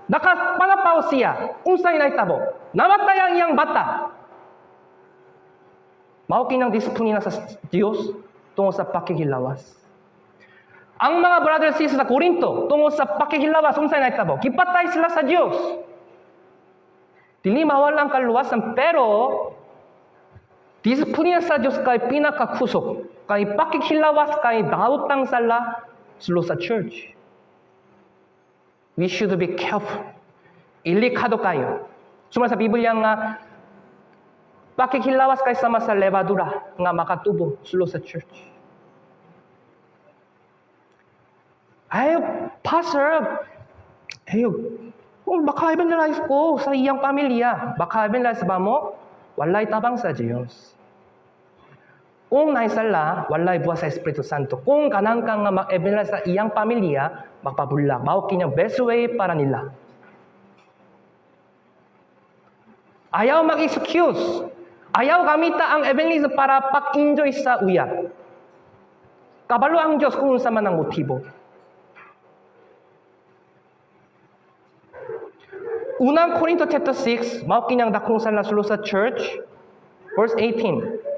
nakapanapaw siya. Unsay nahitabo? Namatay ang iyang bata. Mao kinang disiplina sa Dios tungod sa pakikilawas. Ang mga brothers sisters sa Korinto, tungod sa pakikilawas, unsay nahitabo? Gipatay sila sa Dios. Dili mawala ang kaluwasan, pero disiplina sa Dios kay pinakakusog. Kay pakikilawas kay daotang sala sulod sa church. We should be careful. Delikado kayo. Suma sa Biblia nga pakikilawas kay sama sa lebadura nga makatubo sulod sa church. Ay, Pastor, ay, oh, maka-evangelize ko sa iyang pamilya. Maka-evangelize ba mo? Walay tabang sa Diyos. Kung naisala, walay buhat sa Espiritu Santo. Kung ganahan ka nga mag-evangelize sa iyang pamilya, magpabula. Mao kinyang best way para nila. Ayaw mag-excuse. Ayaw gamita ang evangelism para pag-enjoy sa uyab. Kabalo ang Diyos kung unsa man ang motibo. Unang Korinto chapter 6, mao kinyang dakong sala sulod sa church, verse 18.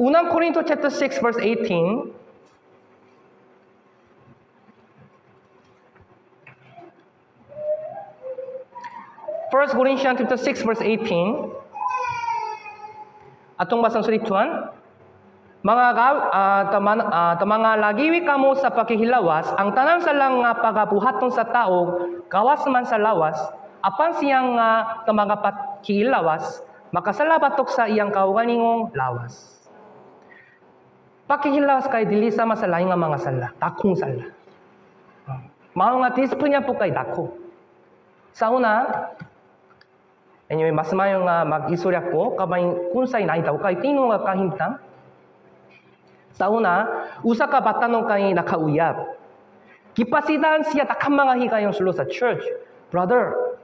Unang Korinto chapter 6 verse 18. 1 Corinthians chapter 6 verse 18. Atong basang sulituan, mga lagiwi kamo sa pakihilawas, ang tanang salang nga pagabuhaton sa tao, gawas man sa lawas, apan siyang nga mga pakihilawas, makasala batok sa iyang kaugalingong lawas. Pakihilawas kay dili sama sa laing nga mga sala, dakong sala. Mao nga disiplina po kay dako. Sa una, anyway, mas maayo nga mag-istorya ko kabay kunsay nahitabo kay tinuod nga kahimtang. Sa una, usa ka batanon kay nakauyab. Gipasidan siya daghang mga higayon sulod sa church. "Brother,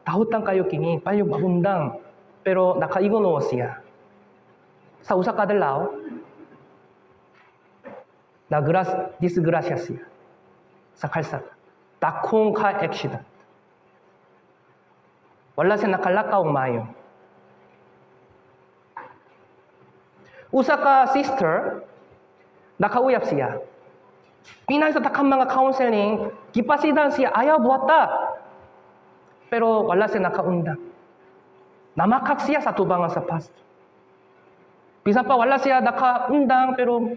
daotang kayo kini, palihog magundang." Pero nakaigon siya. Sa usa ka adlaw, nagras disgrasya siya sa kalsada. Dakong ka accident. Wala siya nakalakaw maayo. Usa ka sister, nakauyab siya. Pinay sa daghang mga counseling, gipasidan siya, ayaw buhata. Pero wala siya nakaundang. Namakak siya sa tubangan sa pastor. Bisan pa wala siya nakaundang, pero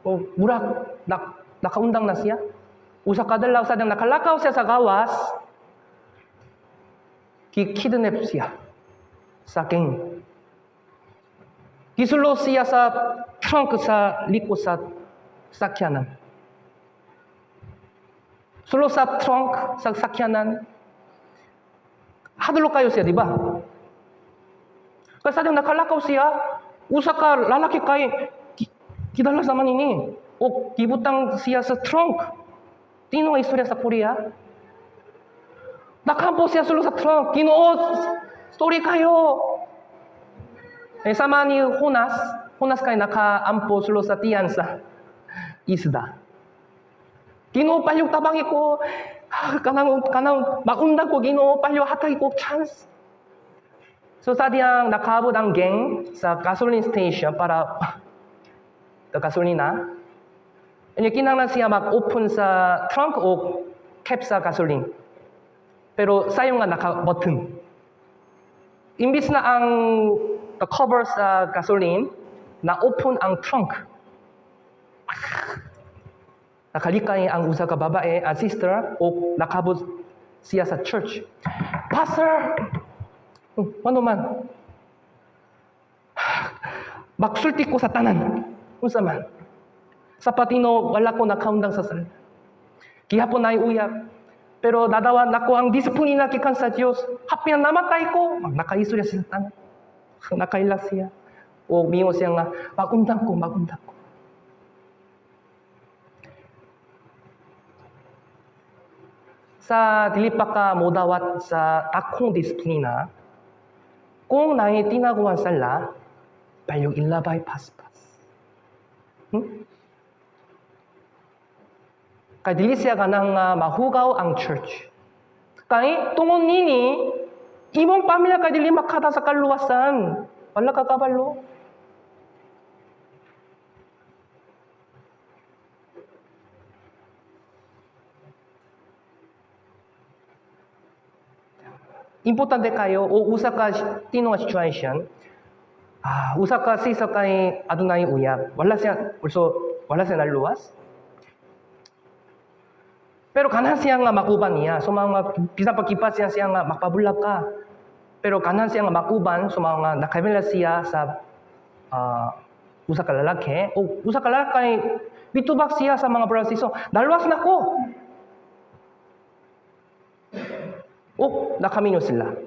oh, murag nakaundang na siya. Usa ka adlaw sa nakalakaw siya sa gawas, gikidnap siya sa gang. Gisulo siya sa trunk sa likod sa sakyanan. Sulo sa trunk sa sakyanan. Hadlok kayo siya, di ba? Kasi nakalakaw siya, usa ka lalaki kay gidalas naman ini. O gibutang siya sa trunk. Tino nga istorya sa Korea. Nakampo siya sulod sa trunk. Ginoo, sorry kayo. Eh, sama ni Jonas, Jonas kay nakaampo sulod sa tiyan sa isda. Ginoo, palyog tabangi ko. Ah, kanang kanang maundang ko, Ginoo, palyog hatagi ko chance. So sa diyang nakaabot ang gang sa gasoline station para the gasolina. And kinahanglan siya mag-open sa trunk o cap sa gasoline. Pero sayo nga naka-button. Imbis na ang the cover sa gasoline, na-open ang trunk. Nakalikay ang usa ka babae, ang sister, o nakabot siya sa church. "Pastor!" "Ano man?" "Magsulti ko sa tanan." "Unsa man?" "Sa patino, wala ko nakaundang sa sala. Gihapon naay uyab. Pero nadawat nako ang disiplina gikan sa Dios. Happy na namatay ko." Nakaistorya siya sa tanan. Nakaila siya. O miingon siya nga, "Magundang ko, magundang ko." Sa dili pa ka modawat sa dakong disiplina, kung naay tinaguan sala, palyog ilabay paspas. Kay dili siya ganang mahugaw ang church. Kay tungod nini, imong pamilya kay dili makada sa kaluwasan. Wala ka kabalo. Importante kayo o usa ka tino nga situation. Ah, usa ka sister kay adunay uyab. Wala siya also, wala siya naluwas. Pero ganahan siya nga makuban niya. So mga bisan pa gipas siya siya nga magpabulag ka. Pero ganahan siya nga makuban, so mga nakabila siya sa usa ka lalaki. O usa ka lalaki mitubag siya sa mga brothers. So, "Naluwas na ko." O nakaminyo sila.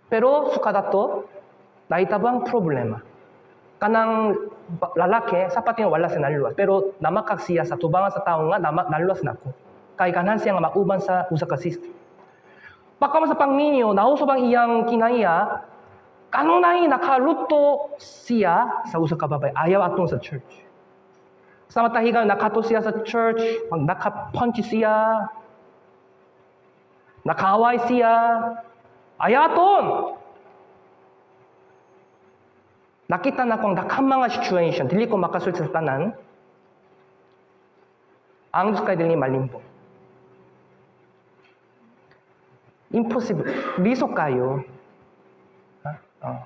Pero sukad ato, nahitabo ang problema. Kanang lalaki, sa pating wala siya naluwas. Pero namakak siya sa tubangan sa tao nga naluwas na ko. Kay ganahan siya nga mauban sa usa ka sister. Pagkaman sa pangminyo, nausob ang iyang kinaiya, kanunay nakaluto siya sa usa ka babae. Ayaw atong sa church. Sa matahigan, nakato siya sa church, mag naka-punch siya, nakaaway siya, ayaw aton. Nakita na kong daghang mga situation, dili ko makasulti sa tanan, ang Diyos kay dili malimbong. Impossible. Lisod kayo. Ha? Oh.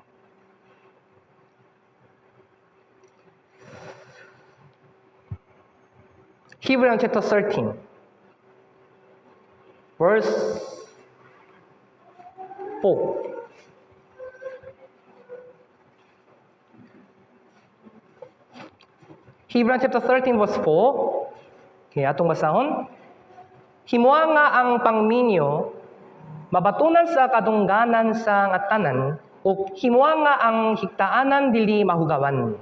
Hebrews chapter 13, verse 4. Hebrews chapter 13 verse 4. Okay, atong basahon. "Himoa nga ang pangminyo mabatunan sa kadungganan sa ngatanan ug himoa nga ang higtaanan dili mahugawan.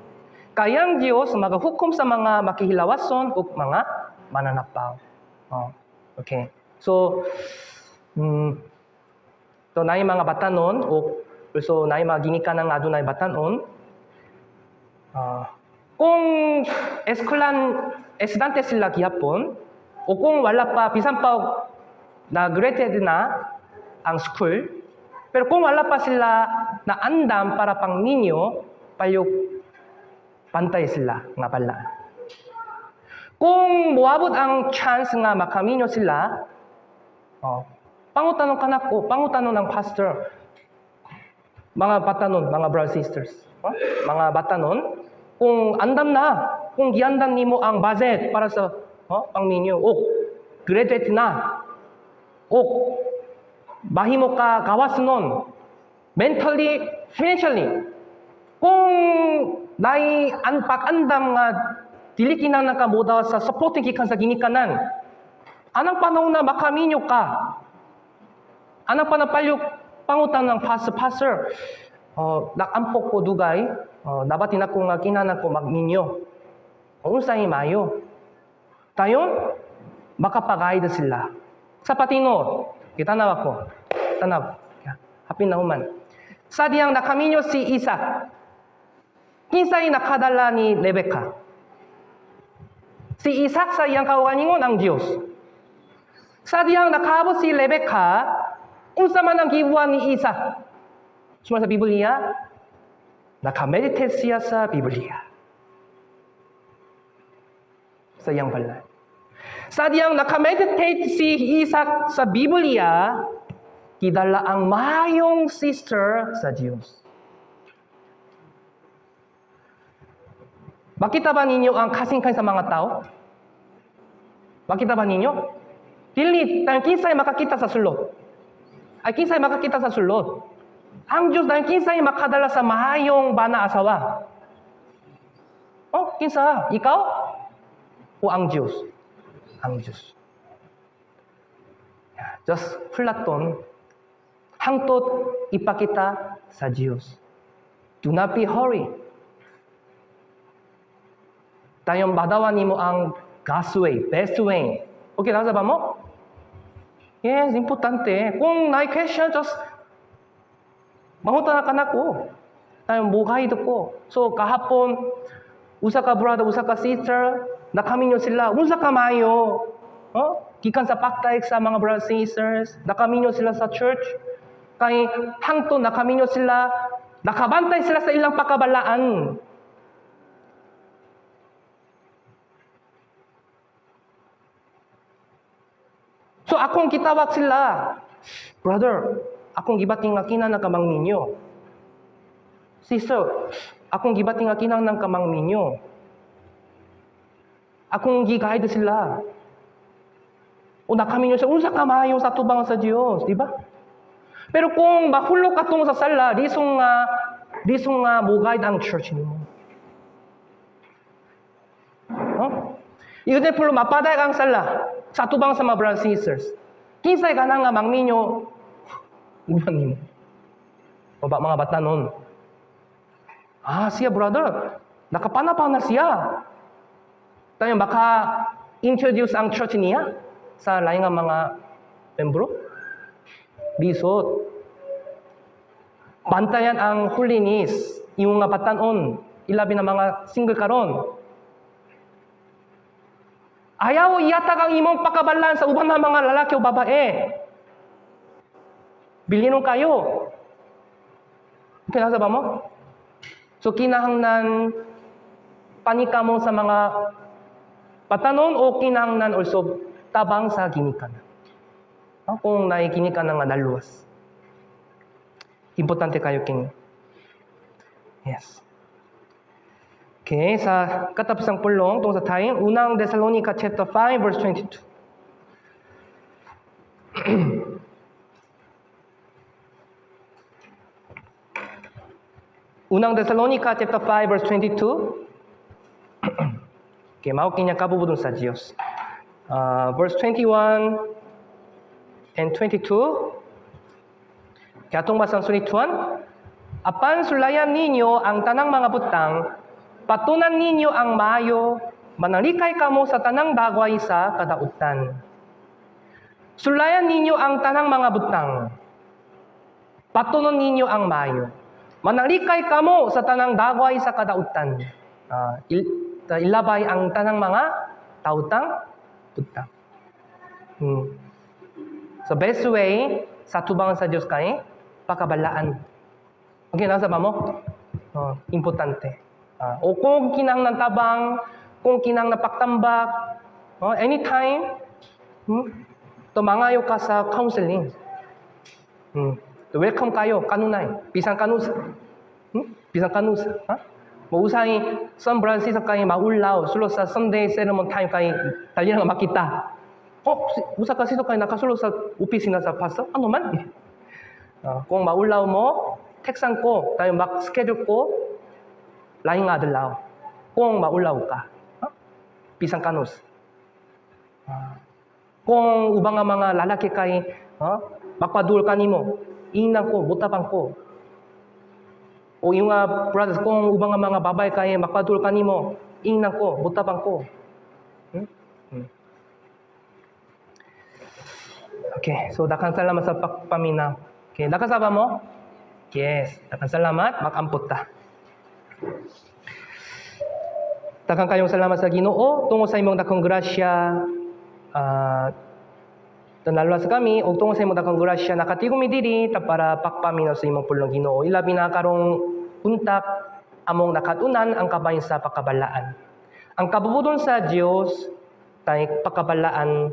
Kay ang Dios magahukom sa mga makihilawason ug mga mananapaw." Oh, okay. So, so naay mga batanon o so naay mga ginikanan nga adunay batanon. Kung eskwelahan estudyante sila gihapon o kung wala pa, bisan pa na graduated na ang school, pero kung wala pa sila na andam para pang ninyo, payo pantay sila nga pala. Kung moabot ang chance nga makaminyo sila, oh, pangutanon kanako, pangutanon ng pastor, mga batanon, mga brothers sisters, oh, mga batanon, kung andam na, kung giandam nimo ang budget para sa, oh, pangminyo, o graduate na, o mahimo ka gawas nun, mentally, financially, kung naay pag-andam nga dili kinahanglan ka moda sa supporting gikan sa ginikanan, anang panahon na makaminyo ka, anang panahon palyog Pangutan ng pastor, "Pastor, nag-ampo ko dugay, nabati nako nga kinahanglan ko magminyo. Unsay maayo?" Dayon, makapag-guide sila. Sa patinuod, kitanaw ako. Tanaw. Hapin na human. Sa diyang nakaminyo si Isaac, kinsay nakadala ni Rebecca? Si Isaac sa iyang kaugalingon, ang Diyos. Sa diyang nakaabot si Rebecca, unsa man ang gibuhat ni Isaac? Suma sa Biblia, nakameditate siya sa Biblia. Sa iyang balay. Sa diyang nakameditate si Isaac sa Biblia, gidala ang mayong sister sa Diyos. Makita ba ninyo ang kasingkay sa mga tao? Makita ba ninyo? Dili, dahil kinsay makakita sa sulod? Ay, kinsay makakita sa sulod? Ang Diyos. Dahil kinsay makadala sa mahayong bana, asawa? Oh, kinsa? Ikaw? O ang Diyos? Ang Diyos. Just hulaton. Hangtod ipakita sa Diyos. Do not be hurry. Dayon madawa nimo ang God's way, best way. Okay, nasa ba mo? Yes, importante. Kung naay question, just mangutana ka nako. Dayon mo guide ko. So kahapon, usa ka brother, usa ka sister, nakaminyo sila. Unsa ka maayo? Oh? Gikan sa pagtayeg sa mga brothers and sisters, nakaminyo sila sa church. Kay hangtod nakaminyo sila, nakabantay sila sa ilang pakabalaan. So akong gitawag sila, "Brother, akong gibati nga kinahanglan ka mangminyo. Sister, akong gibati nga kinahanglan ka mangminyo." Akong gi-guide sila. O nakaminyo siya, unsa ka maayo sa tubang sa Dios, di ba? Pero kung mahulog ka tungo sa sala, lisong nga mo-guide ang church nimo. Oh? Example, mapadayag ang sala sa tubang sa mga brothers and sisters. Kinsay ka na nga mangminyo, uban nimo? O ba mga bata nun? Ah, siya brother, nakapanapaw na siya. Tayo maka introduce ang church niya sa laing nga mga membro. Lisod. Bantayan ang holiness, imong nga batanon, ilabi na mga single karon. Ayaw iatag ang imong pakabalan sa uban na mga lalaki o babae. Bilinon kayo. Okay, nasa ba mo? So kinahanglan panikamo sa mga batanon o kinahanglan also tabang sa ginikanan. Kung nakikinikanan nga naluwas. Importante kayo kini. Yes. Okay, sa katapusang pulong tungkol sa time, Unang Thessalonica chapter 5 verse 22. Unang Thessalonica chapter 5 verse 22. Okay, mao kini kabubut-on sa Dios. Verse 21 and 22. Kaya atong basang sulituan, "Apan sulayan ninyo ang tanang mga butang, patunan ninyo ang maayo, manalikay kamo sa tanang dagway sa kadautan." Sulayan ninyo ang tanang mga butang. Patunon ninyo ang maayo. Manalikay kamo sa tanang dagway sa kadautan. Ilabay ang tanang mga dautang butang. So best way sa tubangan sa Diyos kay pakabalaan. Okay, nasa ba mo? Oh, importante. O kung kinahanglan tabang, kung kinahanglan pagtambak, oh, anytime, to mangayo ka sa counseling. To welcome kayo, kanunay, bisan kanusa. Bisan kanusa. Ha? Mo usahay San Francisco kay maulaw, sulod sa Sunday sermon time kay dali na makita. Oh, usa ka siso kay nakasulod sa opisina sa pastor? Ano man? Kung maulaw mo, teksan ko, tayo mag-schedule ko, laing adlaw. Kung maulaw ka. Ha? Bisan kanus. Kung ubang nga mga lalaki kay, ha? Magpadul ka nimo. Ingnan ko, mutabang ko. O yung nga brothers, kung ubang nga mga babae kay makpadul kanimo, ingnan ko, mutabang ko. Okay, so daghang salamat sa pagpaminaw. Okay, nakasaba mo? Yes, daghang salamat, makampot ta. Daghang kayong salamat sa Ginoo tungod sa imong dakong grasya tanalwa sa kami ug tungod sa imong dakong grasya nakatigom mi diri ta para pagpaminaw sa imong pulong, Ginoo. Ilabi na karong untak among nakatunan ang kabahin sa pagkabalaan. Ang kabubuton sa Dios tay pagkabalaan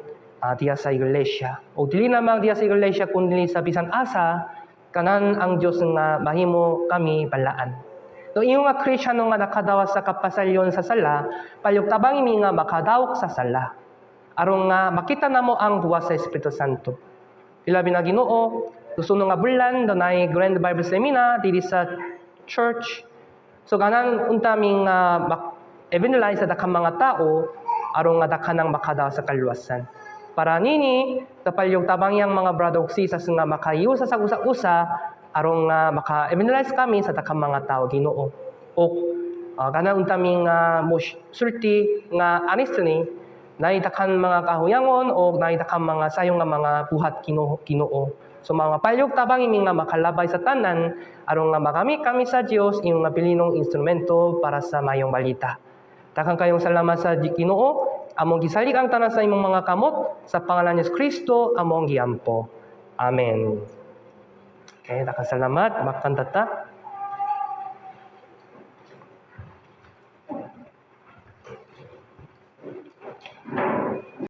diya sa iglesia. O dili lamang diya sa iglesia kundi sa bisan asa kanan ang Dios nga mahimo kami balaan. No ingon nga Kristiyano nga nakadawa sa kapasalyon sa sala, palyog tabangi mi nga makadawok sa sala. Aron nga makita namo ang buwas sa Espiritu Santo. Ilabi na, Ginoo, susunod nga bulan dunay Grand Bible Seminar diri sa church. So ganan unta ming evangelize sa daghang mga tao aron nga daghan ang makadawa sa kaluwasan. Para nini, kapalyog tabang yang mga brother ug sisters nga makahiusa sa usa-usa aron nga maka-evangelize kami sa daghang mga tao, Ginoo. O ganan unta ming mo sulti nga honestly naay daghan mga kahuyangon o naay daghan mga sayong nga mga buhat, Ginoo. So mga palyog tabangi mi nga makalabay sa tanan aron nga magamit kami sa Dios iyong nga bilinong instrumento para sa mayong balita. Daghang kayong salamat sa Ginoo. Among gisalig ang tanan sa imong mga kamot sa pangalan ni Kristo among giampo. Amen. Okay, daghang salamat. Makanta ta.